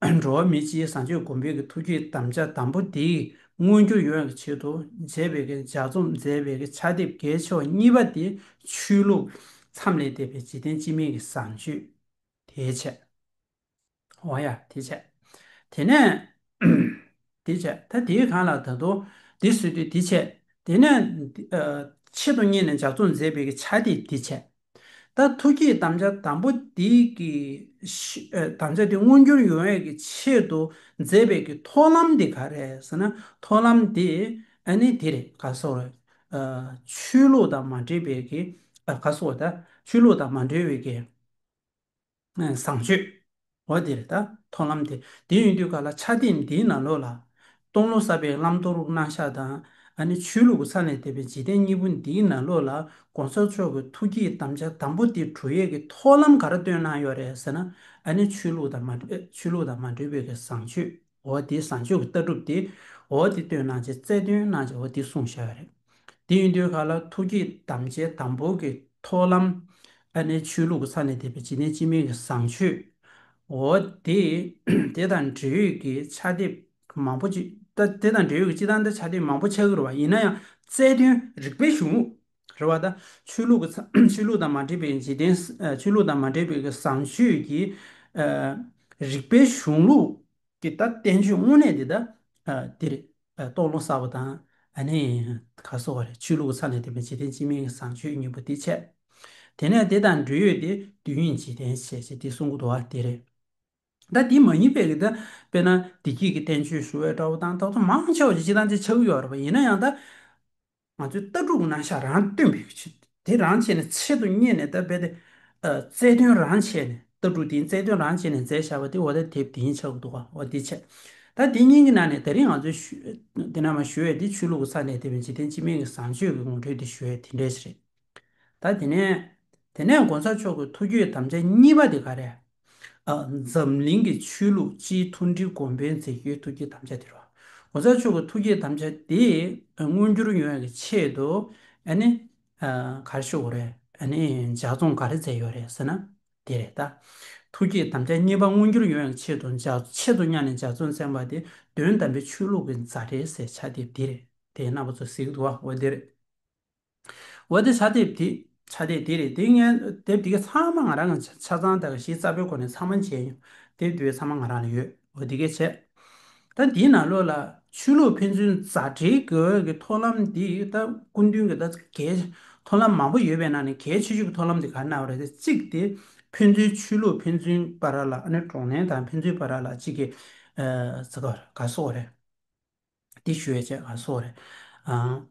ཨ། འགྲོ་བ་མི་སྤྱིའི་བཟང་སྤྱོད་གོང་འཕེལ་གྱི་ཐུགས་བསྐྱེད་དམ་བཅའ་དང་པོ་དེ་མངོན་འགྱུར་ཡོང་བའི་ཆེད་དུ་མཛད་པའི་གི་ལྗགས་རྩོམ་མཛད་པའི་གི་ཕྱག་དེབ་གལ་ཆེ་བ་གཉིས་པ་དེ་ཆོས་ལུགས་མཚམས་ལས་འདས་པའི་འཇིག་རྟེན་སྤྱི་སྨན་གྱི་བཟང་སྤྱོད་དེ་བྱས། འོ་ཡ། དེ་བྱས། དེ་ནས་དེ་བྱས། ད་དེའི་སྒང་ལ་ད་དུང་དེ་བཟོས་དུས་དེ་བྱས། དེ་ནས་ཨ་ཆེད་དུ་གཉེར་ནས་ལྗགས་རྩོམ་མཛད་པའི་གི་ཕྱག་དེབ་དེ་བྱས། ད་ཐུགས་བསྐྱེད་དམ་བཅའ་དང་པོ་འདི་གི་ཤི་ཨ་དམ་བཅའ་འདི་མངོན་འགྱུར་ཡོང་ཡས་ཀྱི་ཆེད་དུ་མཛད་པའི་གི་ཐབས་ལམ་འདི་ག་རེ་ཟེར་ན། ཐབས་ལམ་འདི་ཨ་ནི་འདི་རེད། ག་རེ་ཟེར་དགོས་རེད། ཨ་ཆོས་ལུགས་དང་མ་འབྲེལ་བའི་གི་ཨ་ག་རེ་ཟེར་དགོས་རེད། ད་ཆོས་ལུགས་དང་མ་འབྲེལ་བའི་གི་བཟང་སྤྱོད། འོ་དེ་རེད། ད་ཐབས་ལམ་དེ། དེ་ཡིན་དུས་ག་ལ་ཕྱག་དེབ་འདིའི་ནང་ལོགས་ལ་སྟོང་ལོ་གསར་པའི་བླང་དོར་རྣམ་གཞག་དང་། ཨ་ནི་ཆོས་ལུགས་ཀྱི་མཚམས་ལས་འདས་པའི་འཇིག་རྟེན་གཉིས་པོ་འདིའི་ནང་ལོགས་ལ་གོང་ས་མཆོག་གི་ཐུགས་བསྐྱེད་དམ་བཅའ་དང་པོ་དེ་སྒྲུབ་ཡས་ཀྱི་ཐབས་ལམ་ག་རེ་བཏོན་གནང་ཡོད་རེད་ཟེར་ན། ཨ་ནི་ཆོས་ལུགས་དང་མ་འབྲེལ་ཆོས་ལུགས་དང་མ་འབྲེལ་བའི་གི་བཟང་སྤྱོད། འོ་དེ་བཟང་སྤྱོད་ཀྱི་ལྟ་གྲུབ་དེ། འོ་དེ་བཏོན་གནང་བྱས། རྩལ་འདོན་གནང་བྱས། འོ་དེ་གསུངས་བཞག་ཡོད་རེད། དེ་ཡིན་དུས་ག་ལ་ཐུགས་བསྐྱེད་དམ་བཅའ་དང་པོ་གི་ཐབས་ལམ། ཨ་ནི་ཆོས་ལུགས་ཀྱི་མཚམས་ལས་འདས་པའི་འཇིག་རྟེན་སྤྱི་སྨན་གྱི་བཟང་སྤྱོད། འོ་དེ། དེ་དང་འབྲེལ་ཡོད་ཀྱི་ཕྱག་དེབ་མང་པོ་ཅིག་ད་དེ་དང་འབྲེལ་ཡོད་ཀྱི་སྤྱིར་བཏང་ད་ཕྱག་དེབ་མང་པོ་ཆགས་ཀྱི་རེད་བ། ཡིན་ན་ཡང་རྩལ་འདོན་རིག་པའི་གཞུང་ལུགས་རེད་བ། ད་ཆོས་ལུགས་ཀྱི་མཚམས་ཆོས་ལུགས་དང་མ་འབྲེལ་བའི་འཇིག་རྟེན་ཨ་ཆོས་ལུགས་དང་མ་འབྲེལ་བའི་གི་བཟང་སྤྱོད་ཀྱི་ཨ་རིག་པའི་གཞུང་ལུགས་ཀྱི་ད་བསྟན་བཅོས་དངོས་གནས་འདི་ད་ཨ་འདི་རེད། ཨ་སྟོང་ལོ་གསར་པ་དང་། ཨ་ནི་ག་རེ་ཟེར་དགོས་རེད། ཆོས་ལུགས་མཚམས་ལས་འདས་པའི་འཇིག་རྟེན་སྤྱི་སྨན་གྱི་བཟང་སྤྱོད་གཉིས་པོ་དེ་བྱས། དེ་ནས་དེ་དང་འབྲེལ་ཡོད་དེ་དུས་ཡུན་འཇིག་རྟེན་བྱས་ཅེས་དེ་གསུང་གི་འདུག་བ་དེ་རེད། ད་དེ་མ་ཡིན་པའི་གི་ད་དཔེར་ན་བདེ་སྐྱིད་ཀྱི་བསྟན་བཅོས་ཞུ་བའི་འདྲ་བོ་དང་ད་ཚོ་མང་ཆེ་བ་ཅིག་སྤྱིར་བཏང་ཅིག་ཆགས་ཀྱི་ཡོད་རེད་པ། ཡིན་ན་ཡང་ད་ང་ཚོའི་ལྟ་གྲུབ་ཀྱི་རྣམ་གཞག་རང་སྟོན་པའི་ཆེད་དེ་རང་བྱས་ནས་ཆེད་དུ་གཉེར་ནས་ད་རྦད་དེ་རྩལ་འདོན་རང་བྱས་ནས་ལྟ་གྲུབ་དེ་རྩལ་འདོན་རང་བྱས་ནས་མཛད་བཞག་པ་དེ་འོ་ད་དེབ་དེ་ཡིན་ཆགས་འདུག་ག་འོ་དེ་བྱས། ད་དེ་གཉིས་ཀྱི་ནང་ནས་ད་རིང་ང་ཚོས་ཞུ་དེ་ནས་མ་ཞུ་བའི་དེ་ཆོས་ལུགས་ཀྱི་ས་ནས་དེ་བའི་འཇིག་རྟེན་སྤྱི་སྨན་གྱི་བཟང་སྤྱོད་ཀྱི་ངོ་སྤྲོད་དེ་ཞུ་བའི་དེ་འདྲས་ཞིག་རེད། ད་དེ་ནས་དེ་ནས་༸གོང་ས་མཆོག་གི་ཐུགས་བསྐྱེད་དམ་བཅའ་གཉིས་པ་དེ་ག་རེ། ཨ། འཛམ་གླིང་གི་ཆོས་ལུགས་སྤྱིའི་མཐུན་སྒྲིལ་གོང་འཕེལ་མཛད་རྒྱུའི་ཐུགས་བསྐྱེད་དམ་བཅའ་དེ་རེད། ༸གོང་ས་མཆོག་གི་ཐུགས་བསྐྱེད་དམ་བཅའ་དེ་མངོན་འགྱུར་ཡོང་ཡག་གི་ཆེད་དུ་ཨ་ནི་ཨ། ག་རེ་ཞུ་དགོས་རེད། ཨ་ནི་ལྗགས་རྩོམ་ག་རེ་མཛད་ཡོད་རེད་ཟེར་ན་དེ་རེད་ད། ཐུགས་བསྐྱེད་དམ་བཅའ་གཉིས་པ་མངོན་འགྱུར་ཡོང་ཡག་གི་ཆེད་དུ་ལྗགས་ཆེད་དུ་གཉེར་ནས་ལྗགས་རྩོམ་གསན་པ་དེ་དོན་དམ་པའི་ཆོས་ལུགས་ཀྱི་མཛའ་འབྲེལ་ཟེར་ཕྱག་དེབ་དེ་རེད། དེ་རྣམ་པ་ཚོ་གཟིགས་འདུག་བ། འོ་དེ་རེད། འོ་དེ་ཕྱག་དེབ་དེ་ཕྱག་དེབ་དེ་རེད། དེ་ངས་དེབ་དེ་ག་ཚང་མ་ང་རང་གི་ཆ་ཆ་ཚང་དང་གཞི་རྩ་བའི་སྒོ་ནས་ཚང་མ་མཇལ་ཡོང་། དེབ་དེ་ཚང་མ་ང་རང་ལ་ཡོད། འོ་དེ་ག་བྱས། ད་འདིའི་ནང་ལོགས་ལ་ཆོས་ལུགས་ཕན་ཚུན་མཛའ་འབྲེལ་དགོས་ཀྱི་ཐབས་ལམ་འདི་ད་སྐུ་མདུན་གྱི་ད་གལ་ཐབས་ལམ་མང་པོ་ཡོད་པའི་ནང་ནས་གལ་ཆེ་ཤོས་ཀྱི་ཐབས་ལམ་འདི་ག་རེ་གནང་བ་རེད་ཟེར་ན། གཅིག་དེ་ཕན་ཚུན་ཆོས་ལུགས་ཕན་ཚུན་བར་ལ་ཨ་ནི་གྲོགས་ལན་དང་ཕན་ཚུན་བར་ལ་གཅིག་གི་ཨ་ཟེར་ག་ག་སོགས་རེད། འདི་ཞུ་ཡས་བྱས་ག་སོགས་རེད། ཨ།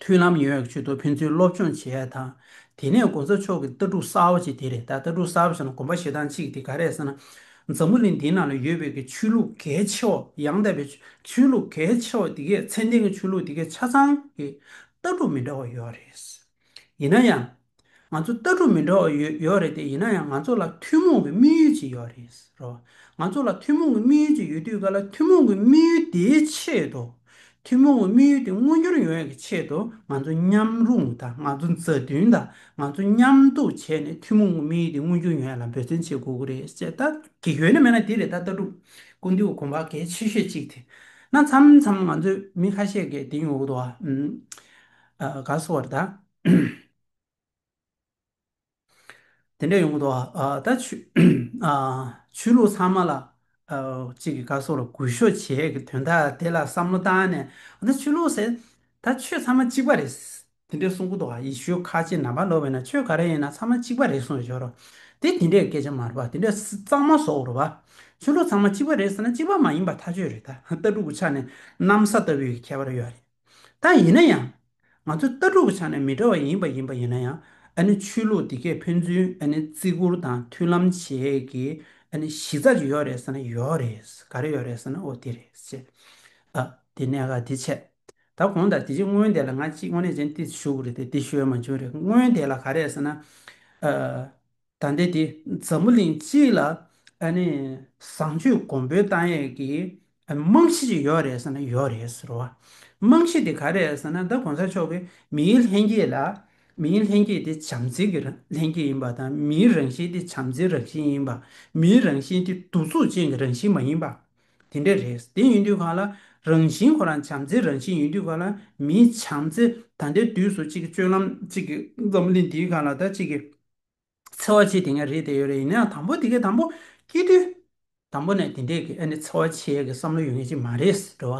མཐུན་ལམ་ཡོང་ཡག་ཆེད་དུ་ཕན་ཚུན་སློབ་སྦྱོང་བྱེད་ཡ་དང་། དེ་ནས་༸གོང་ས་མཆོག་གི་ལྟ་གྲུབ་གསར་པ་ཅིག་དེ་རེད་ད། ལྟ་གྲུབ་གསར་པ་ཟེར་ན་དགོངས་པ་བཞེས་སྟངས་གཅིག་དེ་ག་རེ་རེད་ཟེར་ན། འཛམ་བུ་གླིང་འདིའི་ནང་ལ་ཡོད་པའི་གི་ཆོས་ལུགས་གལ་ཆེ་བ་ཡང་དག་པའི་ཆོས་ལུགས་གལ་ཆེ་བ་དེ་གའི་ཚད་ལྡན་གྱི་ཆོས་ལུགས་དེ་གའི་ཆ་ཚང་གི་ལྟ་གྲུབ་མི་འདྲ་བ་ཡོད་རེད། ཡིན་ན་ཡང་། ང་ཚོ་ལྟ་གྲུབ་མི་འདྲ་བ་ཡོད་ཡོད་རེད་དེ། ཡིན་ན་ཡང་ང་ཚོ་ལ་ཐུན་མོང་གི་དམིགས་ཡུལ་ཅིག་ཡོད་རེད་རོ། ང་ཚོ་ལ་ཐུན་མོང་གི་དམིགས་ཡུལ་ཅིག་ཡོད་དུས་ག་ལ་ཐུན་མོང་གི་དམིགས་ཡུལ་དེའི་ཆེད་དུ། ཐུན་མོང་གི་དམིགས་ཡུལ་དེ་མངོན་འགྱུར་ཡོང་ཡག་གི་ཆེད་དུ་ང་ཚོ་མཉམ་རུབ་དང་ང་ཚོ་མཛའ་མཐུན་དང་ང་ཚོ་མཉམ་དུ་བྱས་ནས་ཐུན་མོང་གི་དམིགས་ཡུལ་དེ་མངོན་འགྱུར་ཡོང་ཡག་ལ་འབད་བརྩོན་བྱེད་དགོས་ཀྱི་རེད་ཅེས། ད་གི་ཡོད་ན་མེད་ན་དེ་རེད་ད། ལྟ་གྲུབ་ཀུན་འདུས་དགོངས་པ་གལ་ཆེ་ཤོས་གཅིག་དེ་ན་མཚམས་མཚམས་ང་ཚོའི་མི་ཁ་ཤས་ཀྱིས་དེ་ཡོང་གི་འདུག་ཨ། ཨ། ག་སོ་བར་ད། དེ་འདྲ་ཡོང་གི་འདུག་ཨ། ད་ཆོས་ཨ། ཆོས་ལུགས་ཚང་མ་ལ་ཨ། གཅིག་གི་ག་སོགས་ལ་གུས་ཞབས་བྱེད་ཀྱི་དོན་དག་དེ་ལ་བསམ་བློ་བཏང་ནས། ད་ཆོས་ལུགས་ཟེར་ད་ཆོས་ཚང་མ་གཅིག་པ་རེད། དེ་འདྲ་གསུང་གི་འདུག་ཨ། ཡེ་ཤུ་ཁ་ཆེ་ནང་པ་ལོག་པས་ན་ཆོས་ག་རེ་ཡིན་ན་ཚང་མ་གཅིག་པ་རེད་གསུངས་ཡོད་རོ། དེ་དེ་འདྲའི་སྐད་ཆ་མ་རེད་པ། དེ་འདྲ་གཙང་མ་བཟོ་དགོས་རེད་པ། ཆོས་ལུགས་ཚང་མ་གཅིག་པ་རེད་ཟེར་ན་གཅིག་པ་མ་ཡིན་པ་ཐག་ཆོད་རེད། ད་ལྟ་གྲུབ་ཀྱི་ཆ་ནས་གནམ་ས་ལྟ་བུའི་ཁྱད་པར་ཡོད་རེད། ད་ཡིན་ན་ཡང་། ང་ཚོ་ལྟ་གྲུབ་ཀྱི་ཆ་ནས་མི་འདྲ་བ་ཡིན་པ་ཡིན་པ་ཡིན་ན་ཡང་། ཨ་ནི་ཆོས་ལུགས་འདི་གས་ཕན་ཚུན་ཨ་ནི་བརྩི་བཀུར་དང་མཐུན་ལམ་བྱེད་ཀྱི་ཨ་ནི་གཞི་རྩ་ཅིག་ཡོད་རེད་ཟེར་ན་ཡོད་རེད། ག་རེ་ཡོད་རེད་ཟེར་ན་ཨོ་དེ་རེད་ཅེས། ཨ་དེ་གནད་འགག་འདི་བྱས། ད་གོང་དང་དེ་ཅིག་སྔོན་དེ་ལ་ང་གཅིག་དངོས་གནས་ཅན་ཏིས་ཞུ་དགོས་རེད་དེ་དེ་ཞུ་ཡ་མ་བྱུང་རེད། སྔོན་དེ་ལ་ག་རེ་ཟེར་ན། ཨ། ད་ལྟའི་དེ་འཛམ་བུ་གླིང་སྤྱི་ལ་ཨ་ནི་བཟང་སྤྱོད་གོང་འཕེལ་བཏང་ཡས་ཀྱི་རྨང་གཞི་ཅིག་ཡོད་རེད་ཟེར་ན་ཡོད་རེད་ཟེར་བ། རྨང་གཞི་དེ་ག་རེ་རེད་ཟེར་ན། ད་གོང་ས་མཆོག་གིས་མིའི་ལྷན་སྐྱེས་ལ་མིའི་ལྷན་སྐྱེས་དེ་བྱམས་བརྩེ་གི་ལྷན་སྐྱེས་ཡིན་པ་དང་། མིའི་རང་བཞིན་དེ་བྱམས་བརྩེའི་རང་བཞིན་ཡིན་པ། མིའི་རང་བཞིན་དེ་གདུག་རྩུབ་ཅན་གྱི་རང་བཞིན་མ་ཡིན་པ། དེ་འདྲ་རེད། དེ་ཡིན་དུས་གང་ལ་རང་བཞིན་ཁོ་རང་བྱམས་བརྩེའི་རང་བཞིན་ཡིན་དུས་གང་ལ་མིའི་བྱམས་བརྩེ་ད་ལྟའི་དུས་སུ་གཅིག་གི་སྤྱོད་ལམ་གཅིག་གི་འཛམ་བུ་གླིང་འདིའི་སྒང་ལ་ད་གཅིག་གི་འཚེ་བ་བྱེད་དེ་ངས་རེད་དེ་ཡོད་རེད། ཡིན་ན་ཡང་དང་པོ་དེ་གས་དང་པོ་སྐྱེས་དུས་དང་པོ་ནས་དེ་འདྲས་ཀྱི་ཨ་ནི་འཚེ་བ་བྱེད་ཡས་ཀྱི་བསམ་བློ་ཡོད་མཁན་ཅིག་མ་རེད་འགྲོ་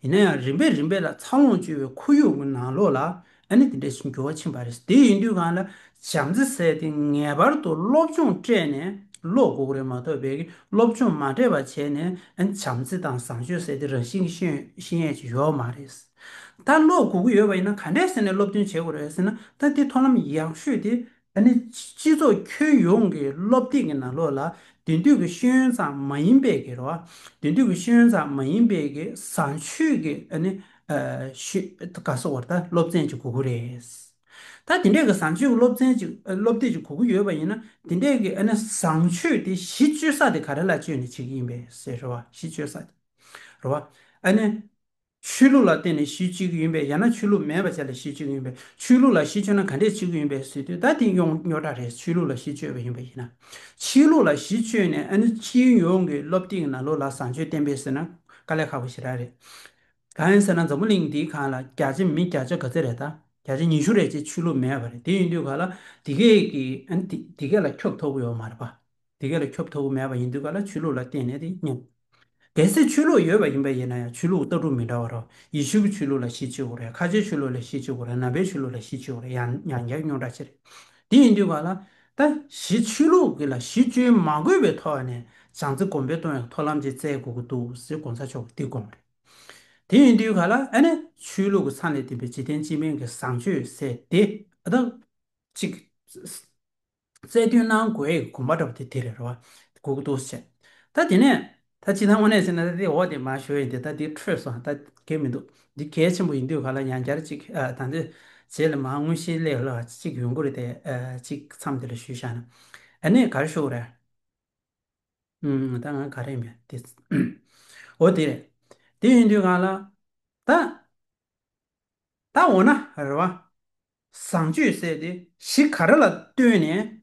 བ། ཡིན་ན་ཡང་རིམ་པས་རིམ་པས་ལ་འཚར་ལོངས་བྱུང་བའི་ཁོར་ཡུག་གི་ནང་ལོགས་ལ་ཨ་ནི་དེ་འདྲས་ཤིག་འགྱུར་བ་ཕྱིན་པ་རེད། དེ་ཡིན་དུས་གང་ལ་བྱམས་བརྩེ་ཟེར་དེ་ངེས་པར་དུ་སློབ་སྦྱོང་སྤྲད་ནས་སློབ་དགོས་ཀྱི་རེད་མ་གཏོགས་པའི་སློབ་སྦྱོང་མ་སྤྲད་པ་བྱས་ནས་ཨ་ནི་བྱམས་བརྩེ་དང་བཟང་སྤྱོད་ཟེར་དེ་རང་བཞིན་གྱིས་ཤེས་ཤེས་ཡས་ཅིག་ཡོད་མ་རེད། ད་སློབ་དགོས་ཀྱི་ཡོད་པ་ཡིན་ན་ག་འདྲས་ཟེར་ནས་སློབ་སྟོན་བྱེད་དགོས་རེད་ཟེར་ན། ད་དེ་ཐབས་ལམ་ཡག་ཤོས་དེ་ཨ་ནི་སྤྱི་ཚོགས་ཁྱོན་ཡོངས་ཀྱི་སློབ་དེབ་ཀྱི་ནང་ལོགས་ལ་དེང་དུས་ཀྱི་ཤེས་ཡོན་ཙམ་མ་ཡིན་པའི་གི་རེད་བ། དེང་དུས་ཀྱི་ཤེས་ཡོན་ཙམ་མ་ཡིན་པའི་གི་བཟང་སྤྱོད་ཀྱི་ཨ་ནི་ཨ་ཤོད་ག་སོགས་པར་ད་སློབ་ཚན་ཅིག་དགོས་ཀྱི་རེད། ད་དེ་འདྲས་ཀྱི་བཟང་སྤྱོད་ཀྱི་སློབ་ཚན་ཅིག་སློབ་དེབ་ཅིག་དགོས་ཀྱི་ཡོད་པ་ཡིན་ན། དེ་འདྲས་ཀྱི་ཨ་ནི་བཟང་སྤྱོད་དེ་གཞི་བཅོལ་ས་དེ་ག་རེ་ལ་བཅོལ་ནས་བྱེད་ཀྱི་ཡིན་པས་ཟེར་རེད་བ། གཞི་བཅོལ་ས་དེ་རེད་བ། ཨ་ནི། ཆོས་ལུགས་ལ་བརྟེན་ནས་གཞི་བཅོལ་གྱི་ཡིན་པས། ཡང་ན་ཆོས་ལུགས་མེད་པ་བྱས་ལ་གཞི་བཅོལ་གྱི་ཡིན་པས། ཆོས་ལུགས་ལ་གཞི་བཅོལ་ན་ག་འདྲས་བྱེད་ཀྱི་ཡིན་པས་ཟེར་དུས། ད་དེ་ཡོང་རྙོག་དྲ་རེད། ཆོས་ལུགས་ལ་གཞི་བཅོལ་བ་ཡིན་པ་ཡིན་ན། ཆོས་ལུགས་ལ་གཞི་བཅོལ་ནས་ཨ་ནི་སྤྱི་ཡོངས་ཀྱི་སློབ་དེབ་ཀྱི་ནང་ལོགས་ལ་བཟང་སྤྱོད་བསྟན་པས་ཟེར་ན་དཀའ་ལས་ཁག་པོ་ཞེ་དྲག་རེད། གང་ཡིན་ཟེར་ན་འཛམ་བུ་གླིང་འདིའི་སྒང་ལ་བརྒྱ་ཆ་མི་བརྒྱ་ཆ་ག་ཚོད་རེད་ད། བརྒྱ་ཆ་ཉི་ཤུ་རེ་ཅིག་ཆོས་ལུགས་མེད་པ་རེད། དེ་ཡིན་དུས་ག་ལ་དེ་གས་ཀྱི་ཨ་ནི་དེ་དེ་གས་ལ་ཁྱབ་ཐུབ་ཀྱི་ཡོད་མ་རེད་པ། དེ་གས་ལ་ཁྱབ་ཐུབ་ཀྱི་མེད་པ་ཡིན་དུས་ག་ལ་ཆོས་ལུགས་ལ་བརྟེན་ནས་དེ་སྙམ། གལ་སྲིད་ཆོས་ལུགས་ཡོད་པ་ཡིན་པ་ཡིན་ན་ཡང་ཆོས་ལུགས་ལྟ་གྲུབ་མི་འདྲ་བ་རེད། ཡེ་ཤུ་གི་ཆོས་ལུགས་ལ་གཞི་བཅོལ་དགོས་རེད། ཁ་ཆེའི་ཆོས་ལུགས་ལ་གཞི་བཅོལ་དགོས་རེད། ནང་པའི་ཆོས་ལུགས་ལ་གཞི་བཅོལ་དགོས་རེད། ཡང་ཡང་བསྐྱར་རྙོག་དྲ་ཆེ་རེད། དེ་ཡིན་དུས་ག་ལ། ད་གཞི་ཆོས་ལུགས་ཀྱི་ལ་གཞི་བཅོལ་མ་དགོས་པའི་ཐོག་ནས་བྱང་རྩེ་དགོན་པའི་གཏོང་ཡག་ཐབས་ལམ་ཅིག་བཙལ་དགོས་ཀྱི་འདུག་ཟེར་གོང་ས་མཆོག་གིས་འདི་དགོངས་རེད། དེ་ཡིན་དུས་ག་ལ་ཨ་ནི་ཆོས་ལུགས་ཀྱི་མཚམས་ལས་འདས་པའི་འཇིག་རྟེན་སྤྱི་སྨན་གྱི་བཟང་སྤྱོད་ཟེར་དེ་ཨ་ད་ཅིག་རྩལ་འདོན་གནང་དགོས་ཡག་དགོངས་པ་འདྲ་པོ་དེ་དེ་རེད་རེད་བ། དགོས་ཀྱི་འདུག་ཟེར། ད་དེ་ནས་ད་ཅི་ཐང་དངོས་གནས་ཟེར་ན་ད་དེ་འོག་དེ་མར་ཞུ་ཡིན་དེ་ད་དེ་འཕྲོས་སོང་། ད་གལ་མི་འདུག་འདི་གལ་ཆེན་པོ་ཡིན་དུས་ག་ལ་ཡང་བསྐྱར་ཅིག་ཨ་ད་འདི་རྗེས་ལ་མར་དངོས་གཞིའི་སླད་ལ་ཅིག་ཡོང་གི་རེད་དེ། ཨ་ཅིག་མཚམས་དེ་ལ་ཞུས་བཞག་ན། ཨ་ནི་ག་རེ་ཞུ་དགོས་རེད། ཨུམ། ད་ང་ག་རེ་ཡིན་པས་དེ། འོ་དེ་རེད། དེ་ཡིན་དུས་གང་ལ། ད། ད་འོ་ན་རེད་བ། བཟང་སྤྱོད་ཟེར་དེ་གཞི་ག་རེ་ལ་ལྟོས་ནས་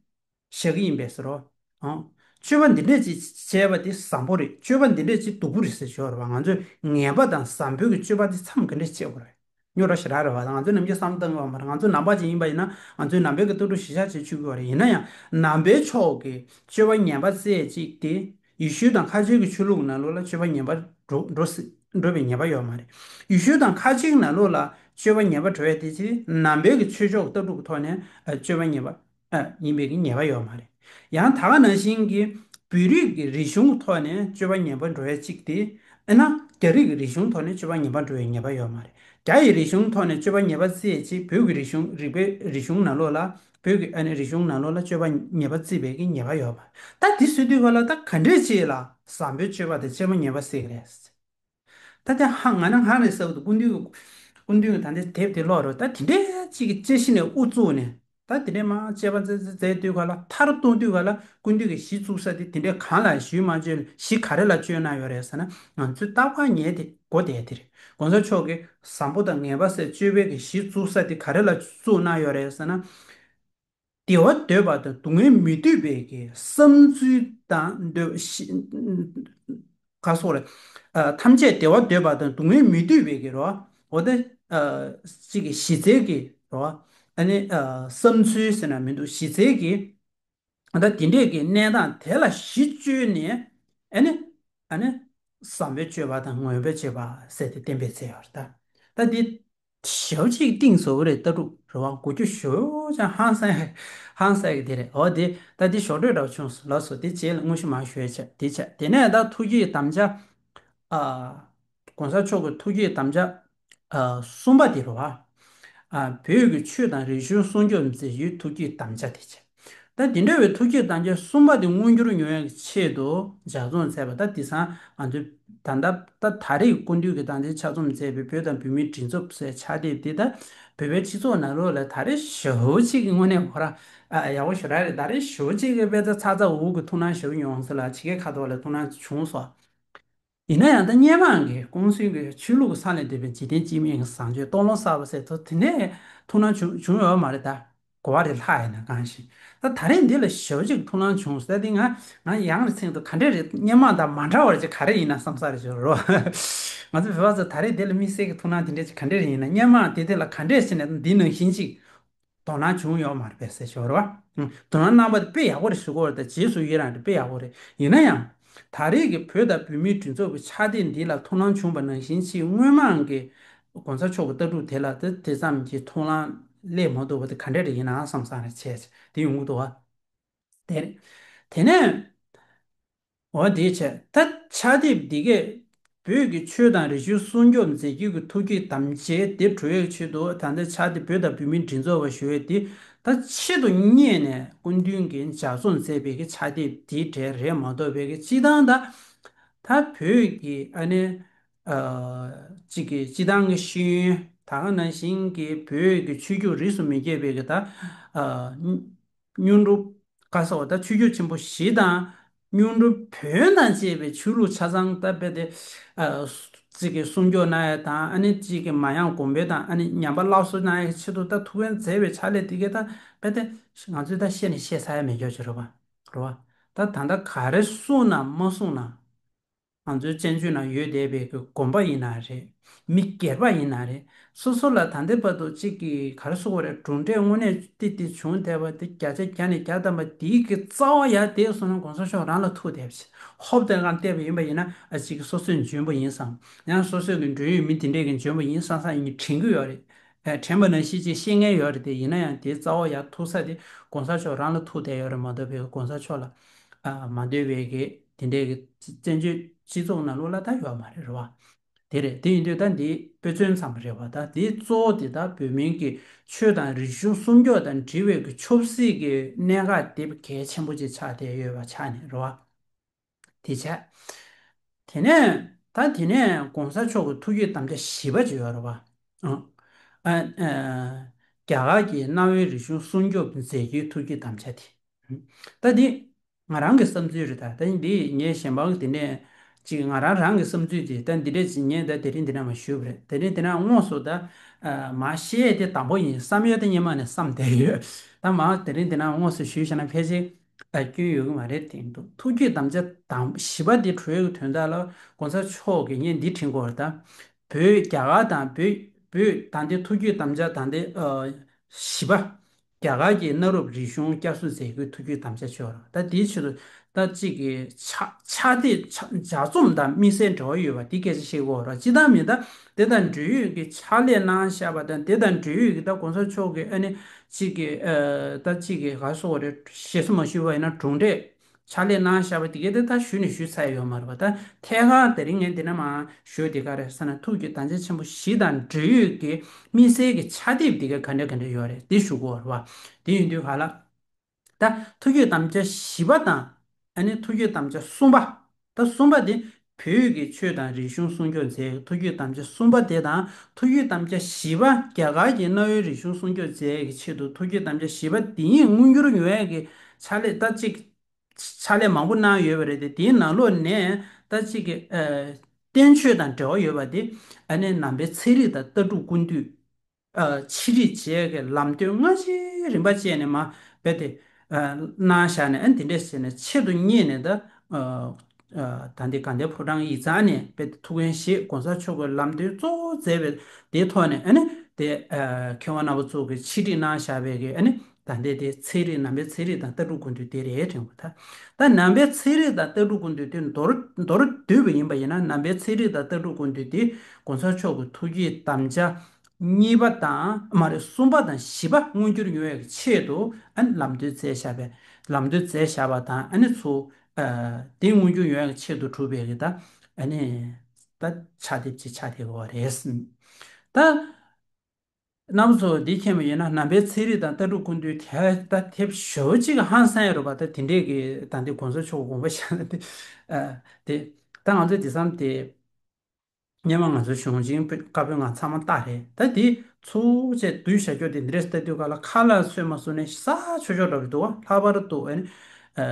བཞག་གི་ཡིན་པས་ཟེར་རོ། ཨང་། སྤྱོད་པ་འདི་འདྲས་ཅིག་བྱས་པ་དེ་བཟང་པོ་རེད། སྤྱོད་པ་འདི་འདྲས་ཅིག་སྡུག་པོ་རེད་ཟེར་ཞོར་རེད་བ། ང་ཚོས་ངན་པ་དང་བཟང་པོའི་གི་སྤྱོད་པ་དེ་མཚམས་ག་འདྲས་བཅད་དགོས་རེད། རྙོག་དྲ་ཞེ་དྲག་རེད་བ། ང་ཚོས་ནམ་རྒྱུན་བསམ་བློ་གཏོང་གི་ཡོད་མ་རེད། ང་ཚོ་ནང་པ་ཅིག་ཡིན་པ་ཡིན་ན་ང་ཚོས་ནང་པའི་གི་ལྟ་གྲུབ་གཞི་བཞག་བྱེད་བཅུག་གི་ཡོད་རེད། ཡིན་ན་ཡང་ནང་པའི་ཕྱོགས་ཀྱི་སྤྱོད་པ་ངན་པ་རྩེ་གཅིག་དེ་ཡེ་ཤུ་དང་ཁ་ཆེའི་གི་ཆོས་ལུགས་ནང་ལོགས་ལ་སྤྱོད་པ་ངན་པ་འགྲོ་འགྲོ་སྲིད་འགྲོ་བའི་ངེས་པ་ཡོད་མ་རེད། ཡེ་ཤུ་དང་ཁ་ཆེའི་ནང་ལོགས་ལ་སྤྱོད་པ་ངན་པ་འགྲོ་ཡ་དེ་ཅིག་ནང་པའི་གི་ཆོས་ཕྱོགས་ལྟ་གྲུབ་ཀྱི་ཐོག་ནས་ཨ་སྤྱོད་པ་ངན་པ་ཨ་ཡིན་པའི་གི་ངེས་པ་ཡོད་མ་རེད། ཡང་ད་ག་ནང་བཞིན་གྱི་བོད་རིགས་ཀྱི་རིག་གཞུང་གི་ཐོག་ནས་སྤྱོད་པ་ངན་པ་འགྲོ་ཡ་གཅིག་དེ། ཨེ་ན། རྒྱ་རིགས་ཀྱི་རིག་གཞུང་ཐོག་ནས་སྤྱོད་པ་ངན་པ་འགྲོ་བའི་ངེས་པ་ཡོད་མ་རེད། རྒྱ་ཡི་རིག་གཞུང་ཐོག་ནས་སྤྱོད་པ་ངན་པ་རྩེ་གཅིག་བོད་ཀྱི་རིག་གཞུང་རིག་པའི་རིག་གཞུང་ནང་ལོགས་ལ་བོད་ཀྱི་ཨ་ནི་རིག་གཞུང་ནང་ལོགས་ལ་སྤྱོད་པ་ངན་པ་རྩིས་པའི་གི་ངེས་པ་ཡོད་པ། ད་དེ་ཟེར་དུས་ག་ལ་ད་ག་འདྲས་ཅིག་ལ་བཟང་པོའི་སྤྱོད་པ་དང་སྤྱོད་པ་ངན་པ་ཟེར་གི་རེད། ད་དེ་ཧ་ང་ནི་ཧ་རེ་ཟེར་བ་དང་སྐུ་མདུན་གྱི་སྐུ་མདུན་གྱི་ད་ལྟའི་དེབ་དེ་ཀློག་རོགས། ད་དེ་འདྲས་ཅིག་གི་དཔྱད་གཞི་ནས་དབུ་བཙུགས་ནས། ད་དེ་འདྲས་མ་དཔྱད་པ་རྩེ་རྩེ་རྩེ་དུས་ག་ལ་མཐར་གཏུགས་དུས་ག་ལ་སྐུ་མདུན་གྱི་གཞི་བཙུགས་ས་དེ་དེ་འདྲས་གང་ལ་ཞུས་མ་བཅོས་གཞི་ག་རེ་ལ་བཅོས་གནང་ཡོད་རེད་ཟེར་ན། ང་ཚོས་རྟག་པར་ཉལ་ཏེ་གོ་བསྡད་དེ་རེད། གོང་ས་མཆོག་གིས་བཟང་པོ་དང་ངན་པ་ཟེར་སྤྱོད་པའི་གི་གཞི་བཙུགས་ས་དེ་ག་རེ་ལ་བཙུགས་གནང་ཡོད་རེད་ཟེར་ན། བདེ་བ་འདོད་པ་དང་སྡུག་བསྔལ་མི་འདོད་པའི་གི་བསམ་ཚུལ་དང་འདོད་ཤི་ག་སོགས་རེད། ཨ་ཐམས་ཅད་བདེ་བ་འདོད་པ་དང་སྡུག་བསྔལ་མི་འདོད་པའི་གི་རོ། འོ་དེ་ཨ་གཅིག་གི་གཞི་རྩའི་གི་རོ། ཨ་ནི་ཨ་བསམ་ཚུལ་ཟེར་ན་མི་འདུག་གཞི་རྩའི་གི་ད་དེ་འདྲས་ཀྱི་གནས་སྟངས་དེ་ལ་གཞི་བཅོལ་ནས་ཨ་ནི་ཨ་ནི་བཟང་པོའི་སྤྱོད་པ་དང་ངན་པའི་སྤྱོད་པ་ཟེར་ཏེ་གཏན་འབེབས་མཛད་ཡོད་རེད་ད། ད་འདི་ཞེ་པོ་ཅིག་གཏིང་ཟབ་རེད། ལྟ་གྲུབ་རེད་བ། གོ་རྒྱུ་ཞེ་པོ་ཅིག་ཧང་སང་ཧང་སང་གི་དེ་རེད། འོ་དེ་ད་འདི་ཞོགས་དྲོད་འདྲ་བོ་བྱུང་སོང་ལགས་སོ། དེ་རྗེས་ལ་དངོས་གཞི་མར་ཞུ་ཡ་བྱས་དེ་བྱས་དེ་ནས་ད་ཐུགས་བསྐྱེད་དམ་བཅའ་ཨ། གོང་ས་མཆོག་གི་ཐུགས་བསྐྱེད་དམ་བཅའ་ཨ་གསུམ་པ་དེ་རེད་བ། ཨ་བོད་ཀྱི་ཆོས་དང་རིག་གཞུང་སྲུང་སྐྱོབ་མཛད་རྒྱུའི་ཐུགས་བསྐྱེད་དམ་བཅའ་དེ་བྱས། ད་དེ་འདྲ་བའི་ཐུགས་བསྐྱེད་དམ་བཅའ་གསུམ་པ་དེ་མངོན་འགྱུར་ཡོང་ཡག་གི་ཆེད་དུ་ལྗགས་རྩོམ་མཛད་པ། ད་དེང་སང་ང་ཚོས་ད་ལྟ་ད་ད་རེས་སྐུ་མདུན་གྱིས་ད་ལྟའི་ཕྱག་རྩོམ་མཛད་པའི་བོད་དང་བོད་མིའི་མགྲིན་ཚབ་ཟེར་ཕྱག་དེབ་འདི་ད་བོད་པའི་སྤྱི་ཚོགས་ནང་ལོགས་ལ་ད་རེས་ཞེ་པོ་ཅིག་གི་དངོས་གནས་ཁོ་རང་ཨ་ཡག་པོ་ཞེ་དྲག་རེད། ད་རེས་ཞེ་པོ་ཅིག་གི་དཔེ་ད་ཚ་ཚ་འུར་འུར་གྱི་ཐུགས་སྣང་ཞེ་པོ་ཡོང་སོང་ལ། ཕྱི་རྒྱལ་ཁ་ཐོག་ལ་ཐུགས་སྣང་བྱུང་སོང་། ཡིན་ན་ཡང་ད་སྔོན་མ་གི་ཀུན་གསལ་གྱི་ཆོས་ལུགས་ཀྱི་མཚམས་ལས་འདས་པའི་འཇིག་རྟེན་སྤྱི་སྨན་གྱི་བཟང་སྤྱོད་སྟོང་ལོ་གསར་པ་ཟེར་ཐུབ་དེ་ནས་ཐུགས་སྣང་བྱུང་བྱུང་ཡོད་མ་རེད་ད། གོ་བ་རེ་ལྷག་ཡིན་ན་གང་ཞིག་ད་ད་རེས་འདི་ལ་ཞེ་པོ་ཅིག་ཐུགས་སྣང་བྱུང་ཟེར་དེ་ང་ང་ཡང་རེ་ཚིག་འདུག་ག་འདྲས་རེད། སྔོན་མ་དང་མ་འདྲ་བ་རེད་ཅིག་ག་རེ་ཡིན་ན་བསམ་ས་རེད་ཅིག་རོ། ང་ཚོ་བོད་པ་ཚོ་ད་རེས་འདི་ལ་དམིགས་བསལ་གྱི་ཐུགས་སྣང་དེ་འདྲས་ཅིག་ག་འདྲས་རེ་ཡིན་ན། སྔོན་མ་དེ་དེ་ལ་ག་འདྲས་བྱས་ནས་འདི་ནང་བཞིན་ཅིག་དོ་སྣང་བྱུང་ཡོད་མ་རེད་པས་ཟེར་ཞོར་བ། དོ་སྣང་གནང་བ་དེ་དཔེ་ཡག་པོ་རེད་ཞུ་དགོས་རེད། ད་རྗེས་སུ་ཡི་རང་རེད། དཔེ་ཡག་པོ་རེད། ཡིན་ན་ཡང་། ད་རེས་ཀྱི་བོད་དང་བོད་མིའི་མགྲིན་ཚབ་ཀྱི་ཕྱག་དེབ་འདི་ལ་ཐུགས་སྣང་བྱུང་བ་ནང་བཞིན་ཅིག་སྔོན་མའང་གི་གོང་ས་མཆོག་གི་ལྟ་གྲུབ་དེ་ལ་དེ་དེ་ཙམ་གྱི་ཐུགས་སྣང་སླེབས་མ་ཐུབ་པ་དེ་ག་འདྲ་རེད་ཡིན་ནའང་བསམ་བསམ་རེ་བྱས་དེ་ཡོང་གི་འདུག་བ། དེ་རེད། དེ་ནས། འོ་དེ་བྱས་ད་ཕྱག་དེབ་འདི་གས་བོད་ཀྱི་ཆོས་དང་རིག་གཞུང་སྲུང་སྐྱོབ་མཛད་རྒྱུ་གི་ཐུགས་བསྐྱེད་དམ་བཅའ་དེ་གྲུབ་ཡག་ཆེད་དུ་ད་ལྟ་ཕྱག་དེབ་བོད་དང་བོད་མིའི་མགྲིན་ཚབ་པ་ཞུ་ཡས་དེ་ད་ཆེད་དུ་གཉེར་ནས་སྐུ་མདུན་གྱིས་ལྗགས་རྩོམ་མཛད་པའི་གི་ཕྱག་དེབ་དེའི་གྲས་རེད་མ་གཏོགས་པའི་གི་སྤྱི་བཏང་ད་ད་བོད་ཀྱི་ཨ་ནི་ཨ་གཅིག་གི་སྤྱི་བཏང་གི་ཤེས་ཡོན་ད་ག་ནང་བཞིན་གྱི་བོད་ཀྱི་ཆོས་བརྒྱུད་རིས་སུ་མི་གྱེས་པའི་གི་ད་ཨ། སྔོན་འགྲོ་བཀའ་ཟེར་བ་ད་ཆོས་བརྒྱུད་ཆེན་པོ་བཞི་དང་སྔོན་འགྲོ་བོན་དང་བཅས་པའི་ཆོས་ལུགས་ཆ་ཚང་ད་རྦད་དེ་ཨ་གཅིག་གི་སྲུང་སྐྱོབ་གནང་ཡ་དང་ཨ་ནི་གཅིག་གི་མ་ཡང་གོང་འཕེལ་དང་ཨ་ནི་ཉམས་པ་སླར་གསོ་གནང་ཡ་ཆེད་དུ་ད་ཐུགས་ཕན་མཛད་པའི་ཕྱག་ལས་དེ་གས་ད་རྦད་དེ་ང་ཚོས་ད་བཤད་ནས་བཤད་ཚར་ཡ་མེད་ཀྱོག་ཅིག་རེད་བ། རེད་བ། ད་ད་ལྟ་ག་རེ་གསུངས་ན་མ་གསུངས་ན། ང་ཚོའི་བཙན་བྱོལ་ནང་ཡོད་བསྡད་པའི་གི་དགོན་པ་ཡིན་ན་རེད། མི་སྒེར་པ་ཡིན་ན་རེད། སོ་སོ་ལ་ད་ལྟའི་བར་དུ་གཅིག་གི་ག་རེ་ཟེར་དགོས་རེད། གྲུབ་འབྲས་དངོས་གནས་ཏིག་ཏིག་བྱུང་བསྡད་པ་དེ་བརྒྱ་ཆ་བརྒྱ་ནས་བརྒྱ་ཐམ་པ་དེའི་གི་རྩ་བ་ཡར་དེད་སོང་ན་གོང་ས་མཆོག་རང་ལ་ཐུག་བསྡད་པ་ཞིག་ཧོབ་དེ་གང་བལྟས་པ་ཡིན་པ་ཡིན་ན། ཨ་གཅིག་གི་སོ་སོས་འཇོན་པོ་ཡིན་བསམ། ཡང་སོ་སོའི་གི་འགྲོ་ཡུལ་མི་དེ་འདྲས་གི་འཇོན་པོ་ཡིན་བསམ་བསམ་ཡིན་དྲན་གི་ཡོད་རེད། ཨ་དྲན་པ་ནང་བཞིན་ཅིག་ཤེས་མཁན་ཡོད་རེད། དེ་ཡིན་ན་ཡང་དེའི་རྩ་བ་ཡར་ཐུག་ས་དེ་གོང་ས་མཆོག་རང་ལ་ཐུག་བསྡད་ཡོད་རེད་མ་གཏོགས་པའི་གོང་ས་མཆོག་ལ་ཨ་མ་འདོད་པའི་གི་དེ་འདྲའི་གི་བཙན་བྱོལ་སྤྱི་ཚོགས་ནང་ལོགས་ལ་ད་ཡོད་མ་རེད། རེད་བ། དེ་རེད། དེ་ཡིན་དུས་ད་འདི་དཔེ་མཚོན་ཙམ་རེད་བ། ད་འདི་གཙོ་བོ་དེ་ད་བོད་མིའི་གི་ཆོས་དང་རིག་གཞུང་སྲུང་སྐྱོབ་དང་འབྲེལ་བའི་གི་ཆབ་སྲིད་གི་གནད་འགག་དེ་གལ་ཆེན་པོ་ཅིག་ཆགས་བསྡད་ཡོད་པ་ཆགས་ནས། རེད་བ། དེ་བྱས། དེ་ནས་ད་དེ་ནས་གོང་ས་མཆོག་གི་ཐུགས་བསྐྱེད་དམ་བཅའ་བཞི་པ་ཅིག་ཡོད་རེད་བ། ཨ་ཨ་རྒྱ་གར་གྱི་གནའ་བོའི་རིག་གཞུང་སྲུང་སྐྱོབ་མཛད་རྒྱུའི་ཐུགས་བསྐྱེད་དམ་བཅའ་དེ། ད་འདི་ང་རང་གི་བསམ་ཚུལ་རེད། ད་ད་འདི་ངས་གཞན་པ་གི་དེ་ནས་ཅིག་ང་རང་རང་གི་བསམ་ཚུལ་དེ་ད་འདི་འདྲས་ཅིག་ངས་ད་དེ་རིང་འདི་ནས་མར་ཞུས་པ་རེད། དེ་རིང་འདི་ནས་དངོས་སུ་ད་ཨ་མར་བཤད་དེ་དང་པོ་ཡིན། བསམ་ཡོད་དེ་སྔོན་མ་ནས་བསམ་བསྡད་ཡོད། ད་མར་དེ་རིང་འདི་ནས་དངོས་སུ་ཞུས་བྱས་ན་ཕལ་ཆེར་ཨ་སྐྱོན་ཡོད་གི་མ་རེད། དེ་འདུག་ཐུགས་བསྐྱེད་དམ་བཅའ་དང་བཞི་པ་འདི་གྲོལ་གི་དོན་དག་ལ་གོང་ས་མཆོག་གིས་ངས་འདི་དྲན་གི་ཡོད་རེད། ད་བོད་རྒྱ་གར་དང་བོད་བོད་ད་འདི་ཐུགས་བསྐྱེད་དམ་བཅའ་ད་འདི་ཨ་བཞི་པ། རྒྱ་གར་གྱི་གནའ་རབས་རིག་གཞུང་བསྐྱར་གསོ་མཛད་རྒྱུའི་ཐུགས་བསྐྱེད་དམ་བཅའ་ཆེ་བ་རེད། ད་དེའི་ཆེད་དུ་ད་གཅིག་གི་ཕྱག་ཕྱག་དེབ་ཕྱག་ལྗགས་རྩོམ་དང་དམིགས་བསལ་འབྲེལ་བ་ཡོད་པ་འདི་སྐད་ཆ་བཤད་དགོས་རེད། སྤྱིར་བཏང་མི་ད་དེ་དང་འབྲེལ་ཡོད་ཀྱི་ཕྱག་ལས་གནང་བཞག་པ་དང་དེ་དང་འབྲེལ་ཡོད་ཀྱི་ད་གོང་ས་མཆོག་གི་ཨ་ནི་གཅིག་གི་ཨ་ད་གཅིག་གི་ག་རེ་ཟེར་དགོས་རེད། ཞེ་ས་མ་ཞུས་པ་ཡིན་ན་གྲུབ་འབྲས། ཕྱག་ལས་གནང་བཞག་པ་དེ་གའི་དེ་ད་ཞུས་ནས་ཞུས་ཚར་ཡོད་མ་རེད་པ། ད་ཐད་ཀར་དེ་རིང་ངས་འདི་ནས་མར་ཞུ་དེ་ག་རེ་ཟེར་ན། ཐུགས་ཀྱི་དམ་བཅའ་ཆེན་པོ་བཞི་དང་འབྲེལ་ཡོད་ཀྱི་དམིགས་བསལ་གྱི་ཕྱག་དེབ་དེ་ག་ག་འདྲ་ག་འདྲ་ཡོད་རེད། དེ་ཞུ་དགོས་རེད་པ། དེ་ཡིན་དུས་ག་ལ། ད་ཐུགས་ཀྱི་དམ་བཅའ་བཞི་པ་དང་། ཨ་ནི་ཐུགས་ཀྱི་དམ་བཅའ་གསུམ་པ། ད་གསུམ་པ་དེ་བོད་ཀྱི་ཆོས་དང་རིག་གཞུང་སྲུང་སྐྱོབ་མཛད་ཐུགས་ཀྱི་དམ་བཅའ་གསུམ་པ་དེ་དང་། ཐུགས་ཀྱི་དམ་བཅའ་བཞི་པ་རྒྱ་གར་གྱི་གནའ་བོའི་རིག་གཞུང་སྲུང་སྐྱོབ་མཛད་ཀྱི་ཆེད་དུ་ཐུགས་ཀྱི་དམ་བཅའ་བཞི་པ་དེ་ཉིད་མངོན་འགྱུར་ཡོང་ཡས་ཀྱི་ཕྱག་ལས་ད་གཅིག་ཕྱག་ལས་མང་པོ་གནང་ཡོད་པ་རེད་དེ། དེའི་ནང་ལོགས་ནས་ད་གཅིག་གི་ཨ་བསྟན་ཆོས་དང་འབྲེལ་བ་ཡོད་པ་དེ། ཨ་ནི་ནང་པའི་ཚན་རིག་དང་ལྟ་གྲུབ་ཀུན་བཏུས། ཨ་ཕྱི་རིག་བཅས་ཀྱི་ལམ་སྟོན་སྔ་ཕྱིའི་རིམ་པ་བཅས་ནས་མར་རྦད་དེ་ཨ་གནང་བཞག་ནས། ཨ་ནི་དེ་འདྲས་བྱས་ནས་ཆེད་དུ་གཉེར་ནས་ད་ཨ་ཨ་ད་འདི་དགའ་ལྡན་ཕོ་བྲང་ཡིག་ཚང་ནས་རྦད་དེ་ཐུགས་འགན་བཞེས། གོང་ས་མཆོག་གི་ལམ་སྟོན་གཙོ་བོ་མཛད་པའི་དེའི་ཐོག་ནས། ཨ་ནི་དེ་ཨ་མཁས་དབང་རྣམ་པ་ཚོ་གིས་ཕྱི་རིག་གནང་བཞག་པའི་གི་ཨ་ནི་ད་ལྟའི་དེ་ཚན་རིག་ནང་པའི་ཚན་རིག་དང་ལྟ་གྲུབ་ཀུན་བཏུས་དེ་རེད་དྲན་པ། ད་ད་ནང་པའི་ཚན་རིག་དང་ལྟ་གྲུབ་ཀུན་བཏུས་དེ་མདོར་མདོར་བསྡུས་པ་ཡིན་པ་ཡིན་ན། ནང་པའི་ཚན་རིག་དང་ལྟ་གྲུབ་ཀུན་བཏུས་དེ་གོང་ས་མཆོག་གི་ཐུགས་བསྐྱེད་དམ་བཅའ་གཉིས་པ་དང་། མ་རེད། གསུམ་པ་དང་བཞི་པ་མངོན་འགྱུར་ཡོང་ཡག་གི་ཆེད་དུ་ཨ་ནི་ལམ་སྟོན་མཛད་བཞག་པའི། ལམ་སྟོན་མཛད་བཞག་པ་དང་། ཨ་ནི་ཚུར་ཨ་དེ་མངོན་འགྱུར་ཡོང་ཡག་གི་ཆེད་དུ་གྲུབ་པའི་གི་ད་ཨ་ནི་ད་ཕྱག་དེབ་ཅིག་ཆགས་བསྡད་ཡོད་པ་རེད། ད། རྣམ་པ་ཚོ་འདི་མཁྱེན་པ་ཡིན་ན། ནང་པའི་ཚན་རིག་དང་ལྟ་གྲུབ་ཀུན་བཏུས་དེ་ད་དེབ་ཞེ་པོ་ཅིག་ཧང་སང་ཡོད་རེད་པ། ད་དེ་འདྲས་ཀྱི་ད་འདི་གོང་ས་མཆོག་དགོངས་པ་བཞེས་ན་དེ། ཨ་དེ་ད་ང་ཚོས་དེང་སང་དེ་སྔོན་མ་ང་ཚོ་གཞུང་ཆེན་བཀའ་པོད་ལྔ་ཚང་མ་ལྟ་རེད། ད་དེ་ཚུར་བྱས་བསྡུས་བཞག་རྒྱུ་དེ་འདི་འདྲས་ལྟ་དུས་ག་ལ་ཁ་ལག་ཚོད་མ་ཟུག་ནས་ཟ་ཆོག་ཆོག་འདྲ་པོ་འདུག་པ། ལྷག་པར་དུ་ཨ་ནི། ཨ་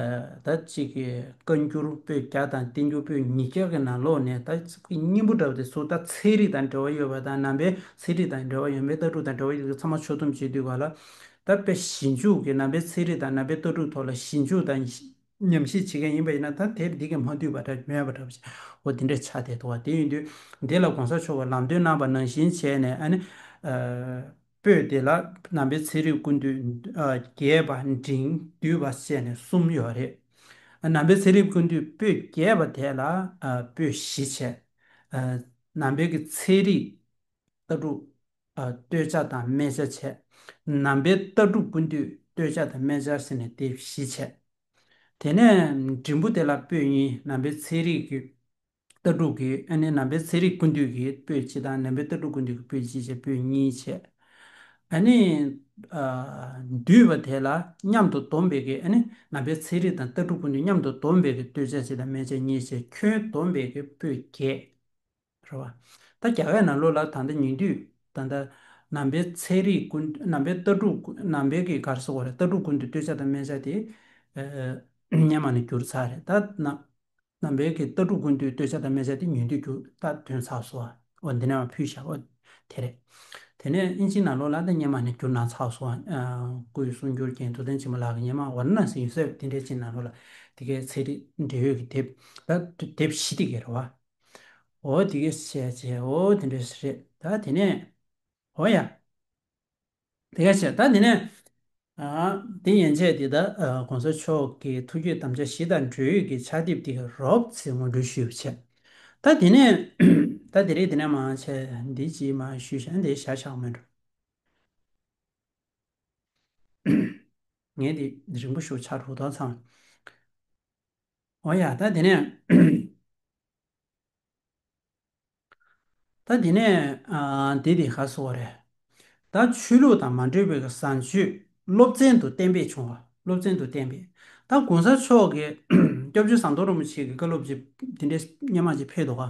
ད་གཅིག་གི་བཀའ་འགྱུར་པོད་བརྒྱ་དང་བསྟན་འགྱུར་པོད་ཉིས་བརྒྱ་གི་ནང་ལོགས་ནས། ད་སྙིང་པོ་འདྲ་བོ་དེ་ཚོ་ད་ཚན་རིག་དང་འབྲེལ་བ་ཡོད་པ་དང་། ནང་པའི་ཚན་རིག་དང་འབྲེལ་བ་ཡོད་པའི་ལྟ་གྲུབ་དང་འབྲེལ་བ་ཡོད་པ་ཚང་མ་ཕྱོགས་བསྡོམས་བྱེད་དུས་ག་ལ། ད་དཔེ་ཞིབ་འཇུག་གི་ནང་པའི་ཚན་རིག་དང་ནང་པའི་ལྟ་གྲུབ་ཐོག་ལ་ཞིབ་འཇུག་དང་ཉམས་ཞིབ་བྱེད་མཁན་ཡིན་པ་ཡིན་ན། ད་དེབ་འདི་གི་མ་འདུས་པ་འདྲ་མེད་པ་འདྲ་བོ་ཞིག་འོ་དེ་འདྲ་ཆགས་བསྡད་འདུག་པ། དེ་ཡིན་དུས་འདི་ལ་གོང་ས་མཆོག་གིས་ལམ་སྟོན་གནང་པ་ནང་བཞིན་བྱས་ནས། ཨ་ནི་ཨ། པོད་དེ་ལ་ནང་པའི་ཚན་རིག་ཀུན་བཏུས་ཨ་རྒྱས་པ། འབྲིང་། བསྡུས་པ་བྱས་ནས་གསུམ་ཡོད་རེད། ནང་པའི་ཚན་རིག་ཀུན་བཏུས་པོད་རྒྱས་པ་དེ་ལ་ཨ་པོད་བཞི་བྱས། ཨ་ནང་པའི་གི་ཚན་རིག་ལྟ་གྲུབ་ཨ་སྟོད་ཆ་དང་སྨད་ཆ་བྱས། ནང་པའི་ལྟ་གྲུབ་ཀུན་བཏུས་སྟོད་ཆ་དང་སྨད་ཆ་ཟེར་ནས་དེ་བཞི་བྱས། དེ་ནས་འབྲིང་པོ་དེ་ལ་པོད་གཉིས། ནང་པའི་ཚན་རིག་གི་ལྟ་གྲུབ་ཀྱི། ཨ་ནི་ནང་པའི་ཚན་རིག་ཀུན་བཏུས་ཀྱི་པོད་གཅིག་དང་། ནང་པའི་ལྟ་གྲུབ་ཀུན་བཏུས་ཀྱི་པོད་གཅིག་བྱས། པོད་གཉིས་བྱས། ཨ་ནི་ཨ་བསྡུས་པ་དེ་ལ་མཉམ་དུ་བསྡོམས་པའི་གི། ཨ་ནི་ནང་པའི་ཚན་རིག་དང་ལྟ་གྲུབ་ཀུན་བཏུས་མཉམ་དུ་བསྡོམས་པའི་གི་སྟོད་ཆ་གཅིག་དང་སྨད་ཆ་གཉིས་བྱས། ཁྱོན་བསྡོམས་པའི་གི་པོད་བརྒྱད། རེད་བ། ད་རྒྱ་སྐད་ནང་ལོགས་ལ་ད་ལྟ་ཉིན་དུས་ད་ལྟ་ནང་པའི་ཚན་རིག་ཀུན། ནང་པའི་ལྟ་གྲུབ་ཀུན། ནང་པའི་གི་ག་རེ་ཟེར་དགོས་རེད། ལྟ་གྲུབ་ཀུན་བཏུས་སྟོད་ཆ་དང་སྨད་ཆ་དེ་ཨ་སྔོན་མ་ནས་བསྒྱུར་ཚར་རེད། ད་ནང་ནང་པའི་གི་ལྟ་གྲུབ་ཀུན་བཏུས་སྟོད་ཆ་དང་སྨད་ཆ་དེ་ཉིན་དུས་བསྒྱུར། ད་ཐོན་ཚར་སོང་བ། འོ་འདི་ནས་མར་ཕུལ་བཞག་འོ་དེ་རེད། དེ་ནས་ཨིན་ཇིའི་ནང་ལོགས་ལ་ད་སྔོན་མ་ནས་བསྒྱུར་གནང་ཚར་སོང་། ཨ། སྐུའི་གསུང་སྒྱུར་མཁན་རྡོར་གདན་ཆེན་པོ་ལགས་ཀྱི་སྔོན་མ་ཝཱ་ར་ཎ་སི་ཡོད་ས་དེ་འདྲའི་ཅིག་ནང་ལོགས་ལ་དེ་གའི་ཚན་རིག་འབྲེལ་ཡོད་ཀྱི་དེབ། ད་དེབ་བཞི་དེ་གའི་རེད་བ། འོ་དེ་གའི་བྱས་བྱས། འོ་དེ་འདྲ་རེད། ད་དེ་ནས། འོ་ཡ། དེ་ག་བྱས། ད་དེ་ནས། ཨ། དེ་ཡན་ཆད་དེ་ད་ཨ་གོང་ས་མཆོག་གི་ཐུགས་བསྐྱེད་དམ་བཅའ་བཞི་དང་འབྲེལ་ཡོད་ཀྱི་ཕྱག་དེབ་དེ་ག་རོབ་ཙམ་ངོ་སྤྲོད་ཞུས་པ་བྱས། ད་དེ་ནས། ད་དེ་རིང་དེ་ནས་མར་བྱས་འདི་ཅིག་མར་ཞུས་བྱས། འདི་བཞག་བཞག་མེད་འགྲོ། ངས་འདི་རིང་པོ་ཞིག་ཆགས་འགྲོ་དོན་ཚང་། འོ་ཡ། ད་དེ་ནས། ད་དེ་ནས་ཨ་དེ་དེ་ག་སོགས་རེད། ད་ཆོས་ལུགས་དང་མ་འབྲེལ་བའི་བཟང་སྤྱོད་སློབ་ཚན་དུ་གཏན་འབེབས་བྱུང་བ། སློབ་ཚན་དུ་གཏན་འབེབས། ད་གོང་ས་མཆོག་གིས་སྐྱབས་རྗེ་ཟམ་གདོང་རིན་པོ་ཆེ་གི་བཀའ་སློབ་ཅིག་དེ་འདྲའི་སྔོན་མ་ཅིག་ཕེབས་འདུག་ག་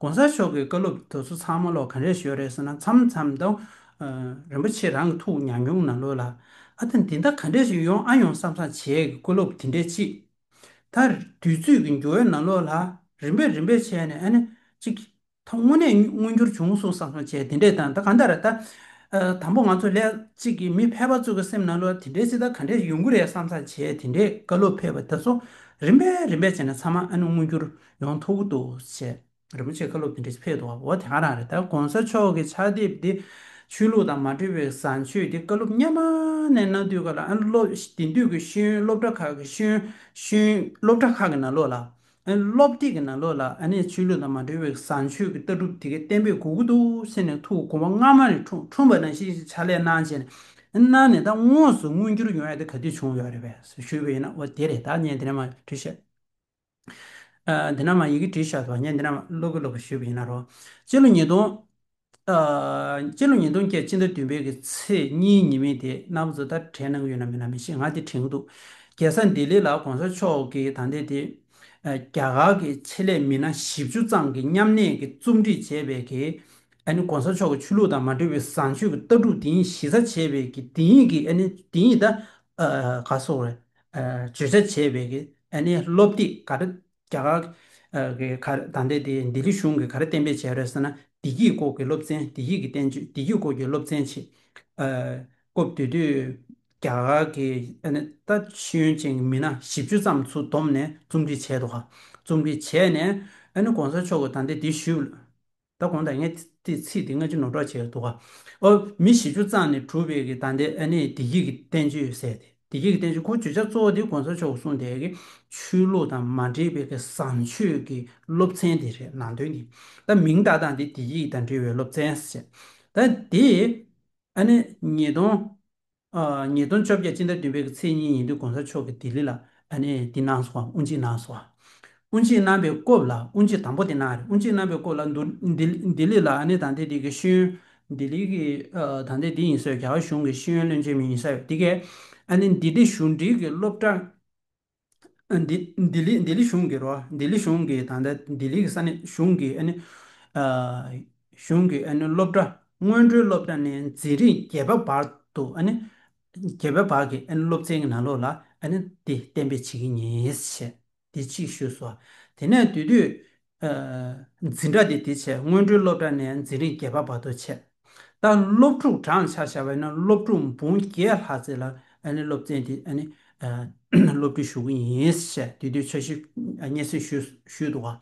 གོང་ས་མཆོག་གི་བཀའ་སློབ་དེ་ཚོ་ཚང་མ་ལོག་ག་འདྲས་ཞིག་ཡོད་རེད་ཟེར་ན། མཚམས་མཚམས་དང་། ཨ། རིན་པོ་ཆེ་རང་གི་ཐུགས་ཉམས་མྱོང་ནང་ལོགས་ལ། ཨ། ད་འདི་ད་ག་འདྲས་ཞིག་ཡོང་ཨ་ཡོང་བསམ་བསམ་བྱས་ཀྱི་བཀའ་སློབ་དེ་འདྲས་ཅིག་ད་དུས་ཚོད་ཀྱི་འགྱུར་བའི་ནང་ལོགས་ལ་རིམ་པས་རིམ་པས་བྱས་ནས། ཨ་ནི་གཅིག་ད་དངོས་གནས་མངོན་འགྱུར་བྱུང་སོང་བསམ་བསམ་བྱས་དེ་འདྲས་དང་། ད་གང་ལྟར་ད། ཨ། དང་པོ་ང་ཚོ་ལས་གཅིག་གི་མི་ཕལ་པ་ཚོ་གི་སེམས་ནང་ལོགས་དེ་འདྲས་ཅིག་ད་ག་འདྲས་ཡོང་གི་རེད་བསམ་བསམ་བྱས་དེ་འདྲས་བཀའ་སློབ་ཕེབས་པ་དེ་ཚོ་རིམ་པས་རིམ་པས་བྱས་ནས་ཚང་མ་ཨ་ནི་མངོན་འགྱུར་ཡོང་ཐུབ་ཀྱི་འདུག་བྱས། རིན་པོ་ཆེ་བཀའ་སློབ་དེ་འདྲ་ཕེབས་འདུག་འོ་དེ་ག་རང་རེད། ད་གོང་ས་མཆོག་གི་ཕྱག་དེབ་འདི་ཆོས་ལུགས་དང་མ་འབྲེལ་བའི་བཟང་སྤྱོད་དེ་བཀའ་སློབ་སྔོན་མ་ནས་གནང་དུས་ག་ལ། ཨ། སློབ་དེང་དུས་ཀྱི་ཤེས་ཡོན་སློབ་གྲྭ་ཁག་གི་ཤེས་ཡོན་ཤེས་ཡོན་སློབ་གྲྭ་ཁག་གི་ནང་ལོགས་ལ། ཨ། སློབ་དེབ་ཀྱི་ནང་ལོགས་ལ། ཨ་ནི་ཆོས་ལུགས་དང་མ་འབྲེལ་བའི་བཟང་སྤྱོད་ཀྱི་ལྟ་གྲུབ་དེ་གའི་གཏན་འབེབས་དགོས་ཀྱི་འདུག་ཟེར་ནས་ཐུགས་དགོངས་པ་སྔ་མ་ནས་འཁྲུངས་འཁྲུངས་པ་ནང་བཞིན་ཕྱག་ལས་གནང་བྱས་ནས། གནང་ནས་ད་དངོས་སུ་མངོན་འགྱུར་ཡོང་ཡ་དེ་ག་དུས་བྱུང་ཡོད་རེད་པས་ཞུས་པ་ཡིན་ན། འོ་དེ་རེད། ད་ངས་འདི་ནས་མར་བྲིས་ཤག་ཨ། འདི་ན་མར་ཡི་གེ་བྲིས་བཞག་འདུག་ངས་འདི་ན་མར་ཀློག་གི་ཀློག་གི་ཞུས་པ་ཡིན་ན་རོ། སྤྱི་ལོ་ཉིས་སྟོང་། ཨ། སྤྱི་ལོ་ཉིས་སྟོང་བརྒྱད་སྤྱི་ཟླ་བདུན་པའི་གི་ཚེས་གཉིས་ཉིན་མིན་དེ་རྣམ་པ་ཚོ་ད་དྲན་གནང་གི་ཡོད་ན་མེད་ན་མི་ཤེས། ང་དེ་དྲན་གི་འདུག་རྒྱལ་ས་ལྡི་ལི་ལ་གོང་ས་མཆོག་གིས་ད་ལྟའི་དེ། ཨ། རྒྱ་གར་གྱི་ཆེད་ལས་མི་སྣ་བཞི་བཅུ་ཙམ་གྱི་མཉམ་གནས་ཀྱིས་རྩོམ་སྒྲིག་བྱས་པའི་གི། ཨ་ནི་གོང་ས་མཆོག་གི་ཆོས་ལུགས་དང་མ་འབྲེལ་བའི་བཟང་སྤྱོད་ཀྱི་ལྟ་གྲུབ་དེ་ཉིད་གཞི་རྩ་བྱས་པའི་གི་དེ་ཉིད་ཀྱི། ཨ་ནི་དེ་ཉིད་ད། ཨ། ག་སོགས་རེད། ཨ། བརྗོད་བྱ་བྱས་པའི་གི། ཨ་ནི་སློབ་དེབ་ག་རེ་རྒྱ་གར། ཨ། གི་ག་རེ་ད་ལྟའི་དེ་ལྡི་ལི་གཞུང་གིས་ག་རེ་གཏན་འབེབས་བྱས་རེད་ཟེར་ན། བདེ་སྐྱིད་སྐོར་གྱི་སློབ་ཚན། བདེ་སྐྱིད་ཀྱི་བསྟན་བཅོས། བདེ་སྐྱིད་སྐོར་གྱི་སློབ་ཚན་ཅིག་ཨ། སྐབས་དེ་དུས་རྒྱ་གར་གྱི། ཨ་ནི་ད་ཤེས་ཡོན་ཅན་གྱི་མི་སྣ་བཞི་བཅུ་ཙམ་ཚུར་བསྡོམས་ནས་རྩོམ་སྒྲིག་བྱས་འདུག་ག་རྩོམ་སྒྲིག་བྱས་ནས། ཨ་ནི་གོང་ས་མཆོག་གིས་ད་ལྟའི་དེ་ཞུས། ད་གོང་དང་ངས་དེ་ཚིག་དེ་སྔ་ཕྱི་ནོར་འགྲོ་བྱས་འདུག་ག་ཨོ། མི་བཞི་བཅུ་ཙམ་ནས་གྲུབ་པའི་གི་ད་ལྟའི། ཨ་ནི་བདེ་སྐྱིད་ཀྱི་བསྟན་བཅོས་ཟེར་ཏེ། བདེ་སྐྱིད་ཀྱི་བསྟན་བཅོས་ཁོ་བརྗོད་བྱ་གཙོ་བོ་དེ་གོང་ས་མཆོག་གིས་གསུངས་དེ་གི་ཆོས་ལུགས་དང་མ་འབྲེལ་བའི་གི་བཟང་སྤྱོད་ཀྱི་སློབ་ཚན་དེ་རེད། ནང་དོན་དེ། ད་མིང་བཏགས་སྟངས་དེ་བདེ་སྐྱིད་དང་འབྲེལ་བའི་སློབ་ཚན་ཟེར། ད་དེ། ཨ་ནི་ཉིས་སྟོང་། ཨ། ཉིས་སྟོང་བཅོ་བརྒྱད་སྤྱི་ཟླ་བདུན་པའི་གི་ཚེས་གཉིས་ཉིན་དུ་གོང་ས་མཆོག་གིས་ལྡི་ལི་ལ། ཨ་ནི་འདི་གནང་སོང་བ། དབུ་འབྱེད་གནང་སོང་བ། དབུ་འབྱེད་གནང་པའི་སྐབས་ལ། དབུ་འབྱེད་དང་པོ་དེ་གནང་རེད། དབུ་འབྱེད་གནང་པའི་སྐབས་ལ་འདུ་ལྡི་ལྡི་ལི་ལ། ཨ་ནི་ད་ལྟའི་དེ་གི་ཤེས་ཡོན། ལྡི་ལི་གི། ཨ། ད་ལྟའི་འདི་ཡིན་ས་རྒྱ་གར་གཞུང་གི་ཤེས་ཡོན་བློན་ཆེན་མི་ཡིན་ས་དེ་གས། ཨ་ནི་ལྡི་ལི་གཞུང་འབྲེལ་གྱི་སློབ་གྲྭ། ལྡི་ལྡི་ལི་ལྡི་ལི་གཞུང་གི་རོ། ལྡི་ལི་གཞུང་གི། ད་ལྟ་ལྡི་ལི་གི་ས་གནས་གཞུང་གི། ཨ་ནི། ཨ། གཞུང་གི། ཨ་ནི་སློབ་གྲྭ། སྔོན་འགྲོའི་སློབ་གྲྭ་ནས་འཛིན་རིམ་བརྒྱད་པ་བར་དུ། ཨ་ནི་བརྒྱད་པ་བར་གྱི། ཨ་ནི་སློབ་ཚན་གྱི་ནང་ལོགས་ལ། ཨ་ནི་དེ་གཏན་འབེབས་བྱེད་ཀྱི་ཡིན་ཞེས་དེ་གཅིག་ཞུས་སོང་། དེ་ནས་དེ་དུས། ཨ། འཛིན་གྲྭ་དེ་དེ་བྱས། སྔོན་འགྲོའི་སློབ་གྲྭ་ནས་འཛིན་རིམ་བརྒྱད་པ་བར་དུ་བྱས། ད་སློབ་ཕྲུག་གྲངས་ཆ་བཞག་པ་ཡིན་ན། སློབ་ཕྲུག་འབུམ་བརྒྱད་ལྷག་ཙམ་ལ། ཨ་ནི་སློབ་ཚན་དེ། ཨ་ནི། ཨ། སློབ་ཁྲིད་ཞུ་གི་ཡིན་ཞེས་དེ་དུས་འཆར་གཞི། ཨ། སྙན་སེང་ཞུས་ཞུས་འདུག་ག་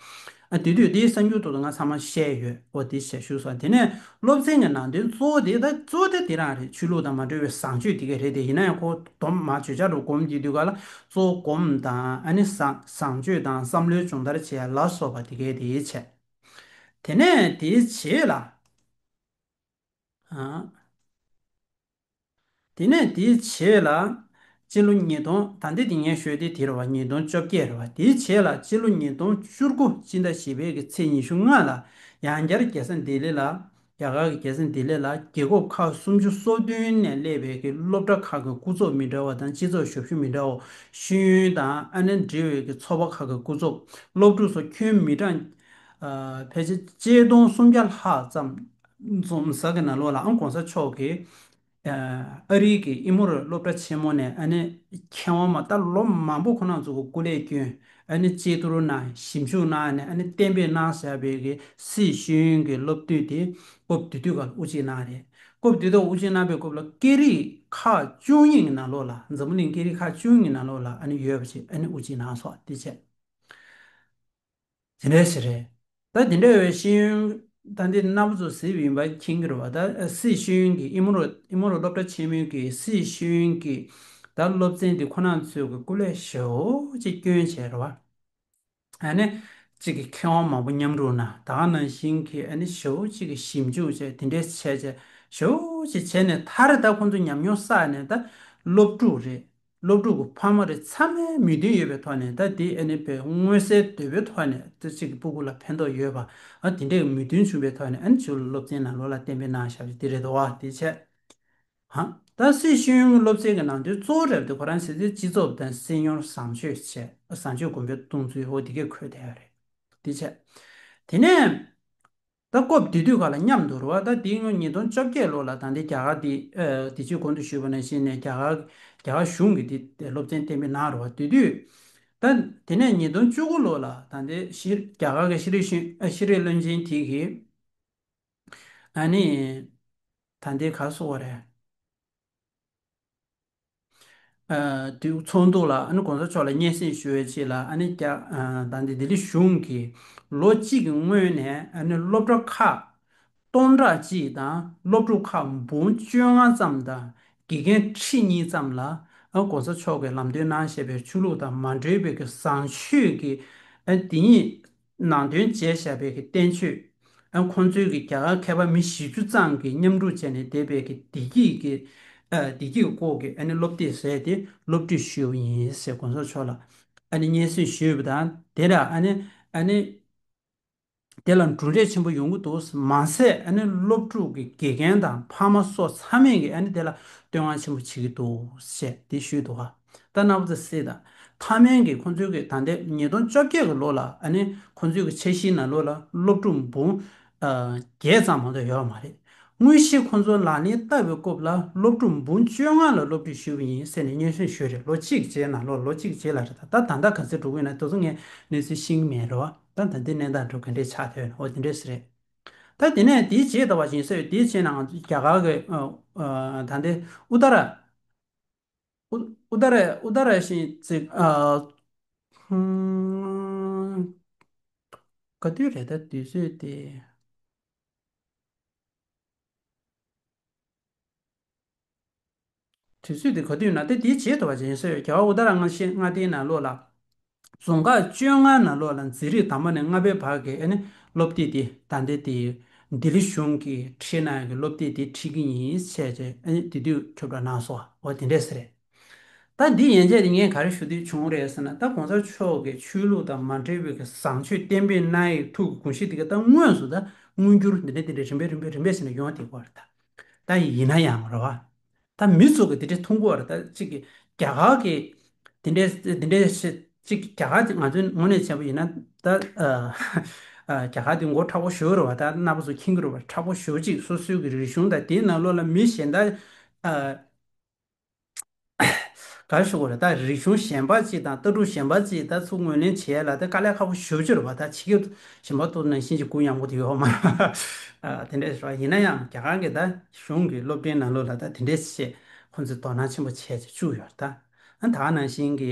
ཨ། དེ་དུས་དེའི་གསར་འགྱུར་ཐོག་ཏུ་ང་ཚང་མ་བཤད་ཡོད། འོ་དེ་བཤད་ཞུས་སོང་། དེ་ནས་སློབ་ཚན་གྱི་ནང་དོན་གཙོ་བོ་དེ། ད་གཙོ་བོ་དེ་དེ་རང་རེད། ཆོས་ལུགས་དང་མ་འབྲེལ་བའི་བཟང་སྤྱོད་དེ་ག་རེད་དེ། ཡིན་ན་ཡང་ཁོ་སྡོམ་མ་བརྗོད་བྱ་རུ་སྒོམ་གྱི་དུས་ག་ལ། གཙོ་བོ་སྒོམ་དང་། ཨ་ནི་བཟང་བཟང་སྤྱོད་དང་བསམ་བློའི་སྦྱོང་བརྡར་བྱེད་ཡ་ལ་སོགས་པ་དེ་གའི་དེའི་བྱས། དེ་ནས་དེའི་རྗེས་ལ། ཨ། དེ་ནས་དེའི་རྗེས་ལ། སྤྱི་ལོ་ཉིས་སྟོང་། ད་ལྟའི་དེ་ངས་ཤོད་དེ་དེ་རེད་བ། ཉིས་སྟོང་བཅོ་བརྒྱད་རེད་བ། དེའི་རྗེས་ལ་སྤྱི་ལོ་ཉིས་སྟོང་བཅུ་དགུ་སྤྱི་ཟླ་བཞི་པའི་གི་ཚེས་ཉི་ཤུ་ལྔ་ལ། ཡང་བསྐྱར་རྒྱལ་ས་ལྡི་ལི་ལ། རྒྱ་གར་གྱི་རྒྱལ་ས་ལྡི་ལི་ལ་རྒྱལ་ཁབ་ཁག་སུམ་ཅུ་སོ་བདུན་ནས་སླེབས་པའི་གི་སློབ་གྲྭ་ཁག་གི་སྐུ་ཚབ་མི་འདྲ་བ་དང་། སྤྱི་ཚོགས་ཞབས་ཞུ་མི་འདྲ་བ། ཤེས་ཡོན་དང་། ཨ་ནི་འབྲེལ་བའི་གི་ཚོགས་པ་ཁག་གི་སྐུ་ཚབ། སློབ་ཕྲུག་སོགས་ཁྱོན་མི་གྲངས། ཨ། ཕལ་ཆེར་ཆིག་སྟོང་སུམ་བརྒྱ་ལྷག་ཙམ་འཛོམས་ས་གི་ནང་ལོགས་ལ། ཨང་། གོང་ས་མཆོག་གིས། ཨ། ཨ་རིའི་གི་ཨི་མོ་རི་སློབ་གྲྭ་ཆེན་མོ་ནས། ཨ་ནི་མཁས་དབང་མ་ད་ལོ་མང་པོ་ཁོ་རང་ཚོ་གི་སྐུ་ལས་བསྐྱོན། ཨ་ནི་དཔྱད་བསྡུར་གནང་། ཞིབ་འཇུག་གནང་ནས། ཨ་ནི་གཏན་འབེབས་གནང་བཞག་པའི་གི་སྲིད་ཤེས་ཡོན་གྱི་སློབ་དུས་དེ་སྐབས་དེ་དུས་སྐབས་ལ་དབུ་འབྱེད་གནང་རེད། སྐབས་དེ་དག་དབུ་ཅན་གནང་བའི་སྐབས་ལ་སྐད་རིགས་ཁག་བཅུ་གཉིས་ཀྱི་ནང་ལོགས་ལ། འཛམ་བུ་གླིང་སྐད་རིགས་ཁག་བཅུ་གཉིས་ཀྱི་ནང་ལོགས་ལ་ཨ་ནི་ཡོད་པ་ཞིག་ཨ་ནི་དབུ་ཅན་གནང་སོགས་དེ་བྱས། དེ་འདྲ་ཞིག་རེད། ད་དེ་འདྲ་བའི་ཤེས་ཡོན་ད་འདི་རྣམ་པ་ཚོ་གཟིགས་པ་ཡིན་པ་མཁྱེན་གྱི་རེད་བ། ད་སྲིད་ཤེས་ཡོན་གྱི་ཨི་མོ་རུ་ཨི་མོ་རུ་སློབ་གྲྭ་ཆེན་མོའི་གི་སྲིད་ཤེས་ཡོན་གྱི་ད་སློབ་ཚན་འདི་ཁོ་རང་ཚོས་གི་སྐུ་ལས་ཞེ་པོ་ཅིག་བསྐྱོན་བྱས་རེད་བ། ཨ་ནི་གཅིག་གི་མཁས་དབང་མང་པོ་མཉམ་རུབ་གནང་། ད་ག་ནང་བཞིན་གྱི་ཨ་ནི་ཞེ་པོ་གཅིག་གི་ཞིབ་འཇུག་བྱས། དེ་འདྲའི་བྱས་བྱས་ཞེ་པོ་ཅིག་བྱས་ནས། མཐར་ད་ཁོང་ཚོ་ཉམས་མྱོང་བསགས་ནས། ད་སློབ་ཕྲུག་རེད། སློབ་ཕྲུག་གི་ཕ་མ་རེད། ཚང་མའི་མོས་མཐུན་ཡོད་པའི་ཐོག་ནས། ད་དེ་ཨ་ནི་པའི་མངོན་གསལ་དོད་པོའི་ཐོག་ནས་ད་གཅིག་གི་སྤུ་གུ་ལ་ཕན་ཐོགས་ཡོད་པ། ཨ་དེ་འདྲའི་མོས་མཐུན་བྱུང་བའི་ཐོག་ནས། ཨ་ནི་ཚུར་སློབ་ཚན་ནང་ལོགས་ལ་གཏན་འབེབས་གནང་བཞག་པ་དེ་རེད་འདུག་བ། དེ་བྱས། ཧ། ད་སྲིད་ཤེས་ཡོན་སློབ་ཚན་གྱི་ནང་དོན་གཙོ་བོ་རེད་དེ། ཁོ་རང་ཟེར་དུས་སྤྱི་ཚོགས་དང་སེམས་མྱོང་བཟང་སྤྱོད་བྱས། བཟང་སྤྱོད་གོང་འཕེལ་གཏོང་ཚུལ། འོ་དེ་གས་འཁོད་བསྡད་ཡོད་རེད། དེ་བྱས། དེ་ནས་ད་སྐབས་དེ་དུས་སྐབས་ལ་མཉམ་དུ་རེད་བ། ད་དེའི་སྔོན་ཉིས་སྟོང་བཅོ་བརྒྱད་ལོ་ལ་ད་ལྟའི་རྒྱ་གར་དེ་ཨ་དེ་ཕྱིར་གོང་དུ་ཞུས་པ་ནང་བཞིན་ནས་རྒྱ་གར་རྒྱ་གར་གཞུང་གིས་དེ་དེ་སློབ་ཚན་གཏན་འབེབས་གནང་རེད་བ། དེ་དུས་ད་དེ་ནས་ཉིས་སྟོང་བཅུ་དགུ་ལོ་ལ་ད་ལྟའི་ཤེས་རྒྱ་གར་གྱི་ཤེས་རིག་ཤེས་ཨ་ཤེས་རིག་བློན་ཆེན་དེ་གིས། ཨ་ནི། ད་ལྟའི་ག་སོ་བ་རེད། ཨ་དུས་ཚོགས་འདུ་ལ་ཨ་ནི་གོང་ས་མཆོག་ལ་སྙན་སེང་ཞུ་བའི་ཆེད་ལ། ཨ་ནི་རྒྱ་ཨ་ད་ལྟའི་ལྡི་ལི་གཞུང་གིས་ལོ་གཅིག་གི་སྔོན་ནས་ཨ་ནི་སློབ་གྲྭ་ཁག་སྟོང་ཕྲག་གཅིག་དང་སློབ་ཕྲུག་ཁག་འབུམ་བཅོ་ལྔ་ཙམ་དང་དགེ་རྒན་ཁྲི་གཉིས་ཙམ་ལ། ཨ་གོང་ས་མཆོག་གིས་ལམ་སྟོན་གནང་བཞག་པའི་ཆོས་ལུགས་དང་མ་འབྲེལ་བའི་གི་བཟང་སྤྱོད་ཀྱི་ཨ་དེ་ཉིད་ནང་དོན་བྱས་བཞག་པའི་གི་བསྟན་བཅོས། ཨ་ཁོང་ཚོའི་གི་རྒྱ་གར་མཁས་པ་མི་བཞི་བཅུ་ཙམ་གྱིས་མཉམ་རུབ་བྱས་ནས་བསྡད་པའི་གི་བདེ་སྐྱིད་ཀྱི་ཨ་བདེ་སྐྱིད་སྐོར་གྱི་ཨ་ནི་སློབ་དེབ་ཟེར་དེ་སློབ་ཁྲིད་ཞུས་པ་ཡིན་ཟེར་གོང་ས་མཆོག་ལ་ཨ་ནི་སྙན་སེང་ཞུས་པ་དང་། དེ་ལ་ཨ་ནི་ཨ་ནི་དེ་ལ་གྲུབ་འབྲས་ཆེན་པོ་ཡོང་གི་འདུག། མ་ཟད་ཨ་ནི་སློབ་ཕྲུག་གི་དགེ་རྒན་དང་ཕ་མ་སོགས་ཚང་མས་ཀྱིས་ཨ་ནི་དེ་ལ་བསྟོད་བསྔགས་ཆེན་པོ་བྱེད་ཀྱི་འདུག་ཟེར་དེ་ཞུས་འདུག་ག། ད་རྣམ་པ་ཚོ་གཟིགས་དང་། མཐའ་མའི་གི་ཁོང་ཚོའི་གི་ད་ལྟའི་ཉིས་སྟོང་བཅོ་བརྒྱད་གི་ལོ་ལ་ཨ་ནི་ཁོང་ཚོའི་གི་འཆར་གཞིའི་ནང་ལོགས་ལ་སློབ་ཕྲུག་འབུམ་ཨ་བརྒྱད་ཙམ་མ་གཏོགས་ཡོད་མ་རེད། དངོས་གཞི་ཁོང་ཚོ་ལག་ལེན་བསྟར་བའི་སྐབས་ལ་སློབ་ཕྲུག་འབུམ་བཅོ་ལྔ་ལ་སློབ་ཁྲིད་ཞུས་པ་ཡིན་ཟེར་ནས་སྙན་སེང་ཞུས་རེད། ལོ་གཅིག་རྗེས་ནང་ལོགས། ལོ་གཅིག་རྗེས་ལ་རེད། ད་ད་ད་ལྟ་ག་ཚོད་འགྲོ་གི་ཡོད་ན་དེ་ཚོ་ངས་གནས་ཚུལ་ཤེས་ཀྱི་མེད་རེད་བ། ད་ད་ལྟའི་གནས་སྟངས་འགྲོ་ག་འདྲས་ཆགས་ཐལ་ཡོད་ན། འོ་དེ་འདྲས་རེད། ད་དེ་ནས་དེའི་རྗེས་ད་བ་ཞིག་ཟེར་བའི་དེའི་རྗེས་ནང་རྒྱ་གར་གྱི་ཨ་ཨ་ད་ལྟའི་ཨུ་ཏ་ར་ཨུ་ཨུ་ཏ་ར་ཨུ་ཏ་ར་ཤི་ཙི་ཨ་ཧུམ། ག་དུས་རེད་ད་དུས་ཚོད་དེ། དུས་ཚོད་དེ་ག་དུས་ན་དེ་དེའི་རྗེས་དུ་བ་ཅན་ཟེར། རྒྱལ་བ་ཨུ་ཏ་ར་མངའ་ཤེས་མངའ་སྡེའི་ནང་ལོགས་ལ། རྫོང་ཁག་བཅོ་ལྔ་ནང་ལོགས་ལ་འཛིན་རིམ་དང་པོ་ནས་ལྔ་པའི་བར་གྱི་ཨ་ནི་སློབ་དེབ་དེ་ད་ལྟའི་དེ་ལྡི་ལི་གཞུང་གིས་ཁྲིད་གནང་ཡག་གི་སློབ་དེབ་དེ་ཁྲིད་ཀྱི་ཡིན་བྱས་བྱས་ཨ་ནི་དེ་དུས་ཁྱབ་བསྒྲགས་གནང་སོང་། འོ་དེ་འདྲས་རེད། ད་འདི་ཡན་ཆད་དེ་ངས་ག་རེ་ཞུ་འདོད་བྱུང་རེད་ཟེར་ན། ད་གོང་ས་མཆོག་གིས་ཆོས་ལུགས་དང་མ་འབྲེལ་བའི་གི་བཟང་སྤྱོད་གཏན་འབེབས་གནང་ཡག་ཐུགས་ཀྱི་དགོངས་གཞི་དེ་ག་ད་དངོས་སུ་ད་མངོན་འགྱུར་འདི་འདྲ་འདི་འདྲ་རིམ་པས་རིམ་པས་རིམ་པས་ཟེར་ནས་ཡོང་བསྡད་ཀྱི་ཡོད་རེད། ད་ད་ཡིན་ན་ཡང་རེད་བ། ད་མི་ཚོ་གི་དེ་འདྲ་མཐོང་གི་ཡོད་རེད། ད་གཅིག་གི་རྒྱ་གར་གི་དེ་འདྲའི་དེ་འདྲའི་ཤེས་གཅིག་རྒྱ་གར་དེ་ང་ཚོའི་ངོས་ནས་བྱས་པ་ཡིན་ན་ད་ཨ་ཨ་རྒྱ་གར་དེ་མགོ་མཁྲེགས་པོ་ཞེ་པོ་རེད་བ། ད་རྣམ་པ་ཚོ་མཁྱེན་གྱི་རེད་བ། མཁྲེགས་པོ་ཞེ་པོ་ཅིག། སོ་སོའི་གི་རིག་གཞུང་དང་དེའི་ནང་ལོགས་ལ་མི་གཞན་དག་ཨ་ག་རེ་ཞུ་དགོས་རེད། ད་རིག་གཞུང་གཞན་པ་ཅིག་དང་ལྟ་གྲུབ་གཞན་པ་ཅིག་ད་ཚུར་ངོས་ལེན་བྱེད་ཡ་ལ་ད་དཀའ་ལས་ཁག་པོ་ཞེ་པོ་ཅིག་རེད་བ། ད་ཕྱི་རྒྱལ་གཞན་པ་ཚོ་ནང་བཞིན་གྱི་གུ་ཡངས་པོ་དེ་ཡོད་མ་རེད། ཨ་དེ་འདྲས་རེད་བ། ཡིན་ན་ཡང་རྒྱ་གར་གི་ད་གཞུང་གི་སློབ་གྲྭའི་ནང་ལོགས་ལ་ད་དེ་འདྲས་བྱས་ཁོང་ཚོས་དོ་སྣང་ཆེན་པོ་བྱས་བྱས་བཅུག་ཡོད་རེད། ད་ཨ་ད་ག་ནང་བཞིན་གྱི་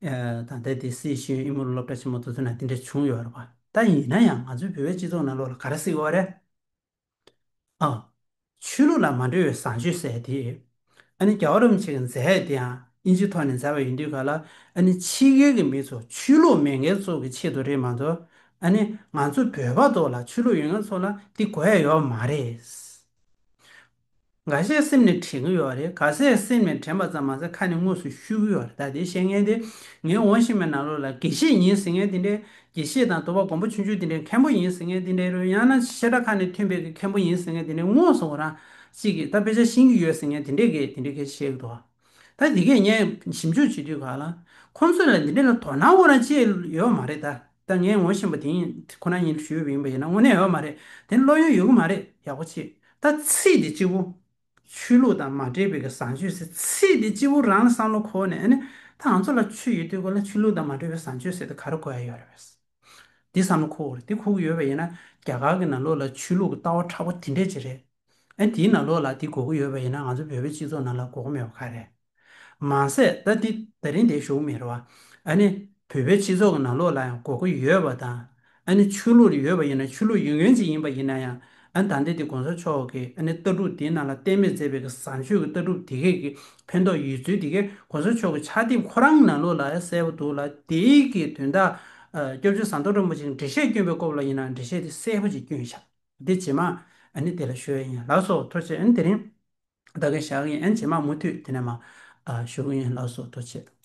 ཨ་ད་ལྟ་དེ་སྲིད་ཤེས་ཡོན་ཨི་མོ་རུ་སློབ་གྲྭ་ཆེན་མོ་དེ་ཚོ་ནང་དེ་འདྲས་བྱུང་ཡོད་རེད་བ། ད་ཡིན་ན་ཡང་ང་ཚོའི་བོད་པའི་སྤྱི་ཚོགས་ནང་ལོགས་ལ་ག་རེ་ཟེར་གྱི་ཡོད་རེད། ཨ། ཆོས་ལུགས་ལ་མ་འབྲེལ་བའི་བཟང་སྤྱོད་ཟེར་དེ། ཨ་ནི་རྒྱལ་བ་རིན་པོ་ཆེ་གིས་མཛད་དེའང་དབྱིན་ཇིའི་ཐོག་ནས་མཛད་པ་ཡིན་དུས་ག་ལ། ཨ་ནི་ཕྱི་རྒྱལ་གྱི་མི་ཚོ་ཆོས་ལུགས་མེད་མཁན་ཚོ་གི་ཆེད་དུ་རེད་མ་གཏོགས། ཨ་ནི་ང་ཚོ་བོད་པ་ཚོ་ལ་ཆོས་ལུགས་ཡོད་མཁན་ཚོ་ལ་འདི་དགོས་ཡ་ཡོད་མ་རེད། འགའ་ཤས་སེམས་ནས་དྲན་གྱི་ཡོད་རེད། ག་ཚད་སེམས་ནས་དྲན་པ་ཙམ་མ་ཟད་ཁ་ནས་དངོས་སུ་ཤོད་ཀྱི་ཡོད་རེད། ད་དེ་བཤད་མཁན་དེ་ངའི་ངོ་ཤེས་པའི་ནང་ལོགས་ལ་དགེ་བཤེས་ཡིན་ཟེར་མཁན་དེ་འདྲའི། དགེ་བཤེས་དང་དོལ་པོ་མགོན་པོ་ཆུང་ཆུང་དེ་འདྲའི་མཁན་པོ་ཡིན་ཟེར་མཁན་དེ་འདྲའི་རེད། ཡང་ན་བཤད་གྲྭ་ཁག་ནས་ཐོན་པའི་གི་མཁན་པོ་ཡིན་ཟེར་མཁན་དེ་འདྲའི་དངོས་སུ་ཁོ་རང་གཅིག་གིས་ད་དཔེ་ཆ་ཤེས་ཀྱི་ཡོད་ཟེར་མཁན་དེ་འདྲའི་གི་དེ་འདྲའི་གི་བཤད་ཀྱི་འདུག། ད་དེ་གས་ངས་ཞིབ་འཇུག་བྱེད་དུས་ག་ལ་ཁོང་ཚོ་ལ་འདི་འདྲ་ལ་དོ་སྣང་ཁོ་རང་ཅི་ཡོད་མ་རེད། ད་ད་ངས་ངོ་ཤེས་པ་དེ་ཡིན་ཁོ་རང་ཉིད་ཞུས་པ་ཡིན་པ་ཡིན་ན་དངོས་གནས་ཡོད་མ་རེད། དེ་བློ་ཡོད་ཡོད་གི་མ་རེད། ཡག་པོ་བྱེད། ད་ཚིག་དེ་གཅིག་པུ། ཆོས་ལུགས་དང་མ་འབྲེལ་བའི་གི་བཟང་སྤྱོད་ཟེར་ཚིག་དེ་གཅིག་པུ་རང་ལ་བསམ་བློ་འཁོར་ནས། ཨ་ནི་ད་ང་ཚོ་ལ་ཆོས་ཡོད་དུས་ག་ལ་ཆོས་ལུགས་དང་མ་འབྲེལ་བའི་བཟང་སྤྱོད་ཟེར་དེ་ག་རེ་དགོས་ཡ་ཡོད་རེད་པས། འདི་བསམ་བློ་འཁོར་དགོས་རེད། འདི་འཁོར་གྱི་ཡོད་པ་ཡིན་ན་རྒྱ་གར་གྱི་ནང་ལོགས་ལ་ཆོས་ལུགས་ཀྱི་ལྟ་བ་མཁྲེགས་པོ་དེ་འདྲས་ཅིག་རེད། ཨ་དེའི་ནང་ལོགས་ལ་དེ་དགོས་ཀྱི་ཡོད་པ་ཡིན་ན་ང་ཚོ་བོད་པའི་སྤྱི་ཚོགས་ནང་ལ་དགོས་ཀྱི་མེད་པ་ག་རེད། མ་ཟད་ད་འདི་ད་རིང་འདིར་ཞུ་གི་མེད་རེད་བ། ཨ་ནི་བོད་པའི་སྤྱི་ཚོགས་ཀྱི་ནང་ལོགས་ལ་ཡང་དགོས་མཁོ་ཡོད་པ་དང་། ཨ་ནི་ཆོས་ལུགས་ཡོད་པ་ཡིན་ན་ཆོས་ལུགས་ཡོད་མཁན་ཅིག་ཡིན་པ་ཡིན་ན་ཡང་། ཨ་ནི་ད་ལྟའི་འདི་གོང་ས་མཆོག་གི་ཨ་ནི་ལྟ་གྲུབ་དེའི་ནང་ལ་གཏན་འབེབས་མཛད་པའི་གི་བཟང་སྤྱོད་ཀྱི་ལྟ་གྲུབ་དེ་གས་ཀྱི་ཕན་ཐོགས་ཡོད་ཚུལ་དེ་གས་གོང་ས་མཆོག་གི་ཕྱག་དེབ་ཁོ་རང་ནང་ལོགས་ལ་ཡང་གསལ་པོ་འདུག་ལ། དེའི་གི་དོན་དག་ཨ་སྐྱབས་རྗེ་ཟམ་གདོང་རིན་པོ་ཆེས་འགྲེལ་བཤད་བསྐྱོན་པའི་སྐོར་ལ་ཡིན་ན་འགྲེལ་བཤད་དེ་གསལ་པོ་ཅིག་བསྐྱོན་བཞག་འདི་རྗེས་མ་ཨ་ནི་དེ་ལ་ཞུ་ཡ་ཡིན། ལགས་སོ། ཐུགས་རྗེ་ཆེ། ཨ་ནི་དེ་རིང་ད་གིན་བཞག་གི་ཡིན། ཨ་ནི་རྗེས་མ་མུ་མཐུད་དེ་ནས་མ་ཨ་ཞུ་གི་ཡིན། ལགས་སོ། ཐུགས་རྗེ་ཆེ།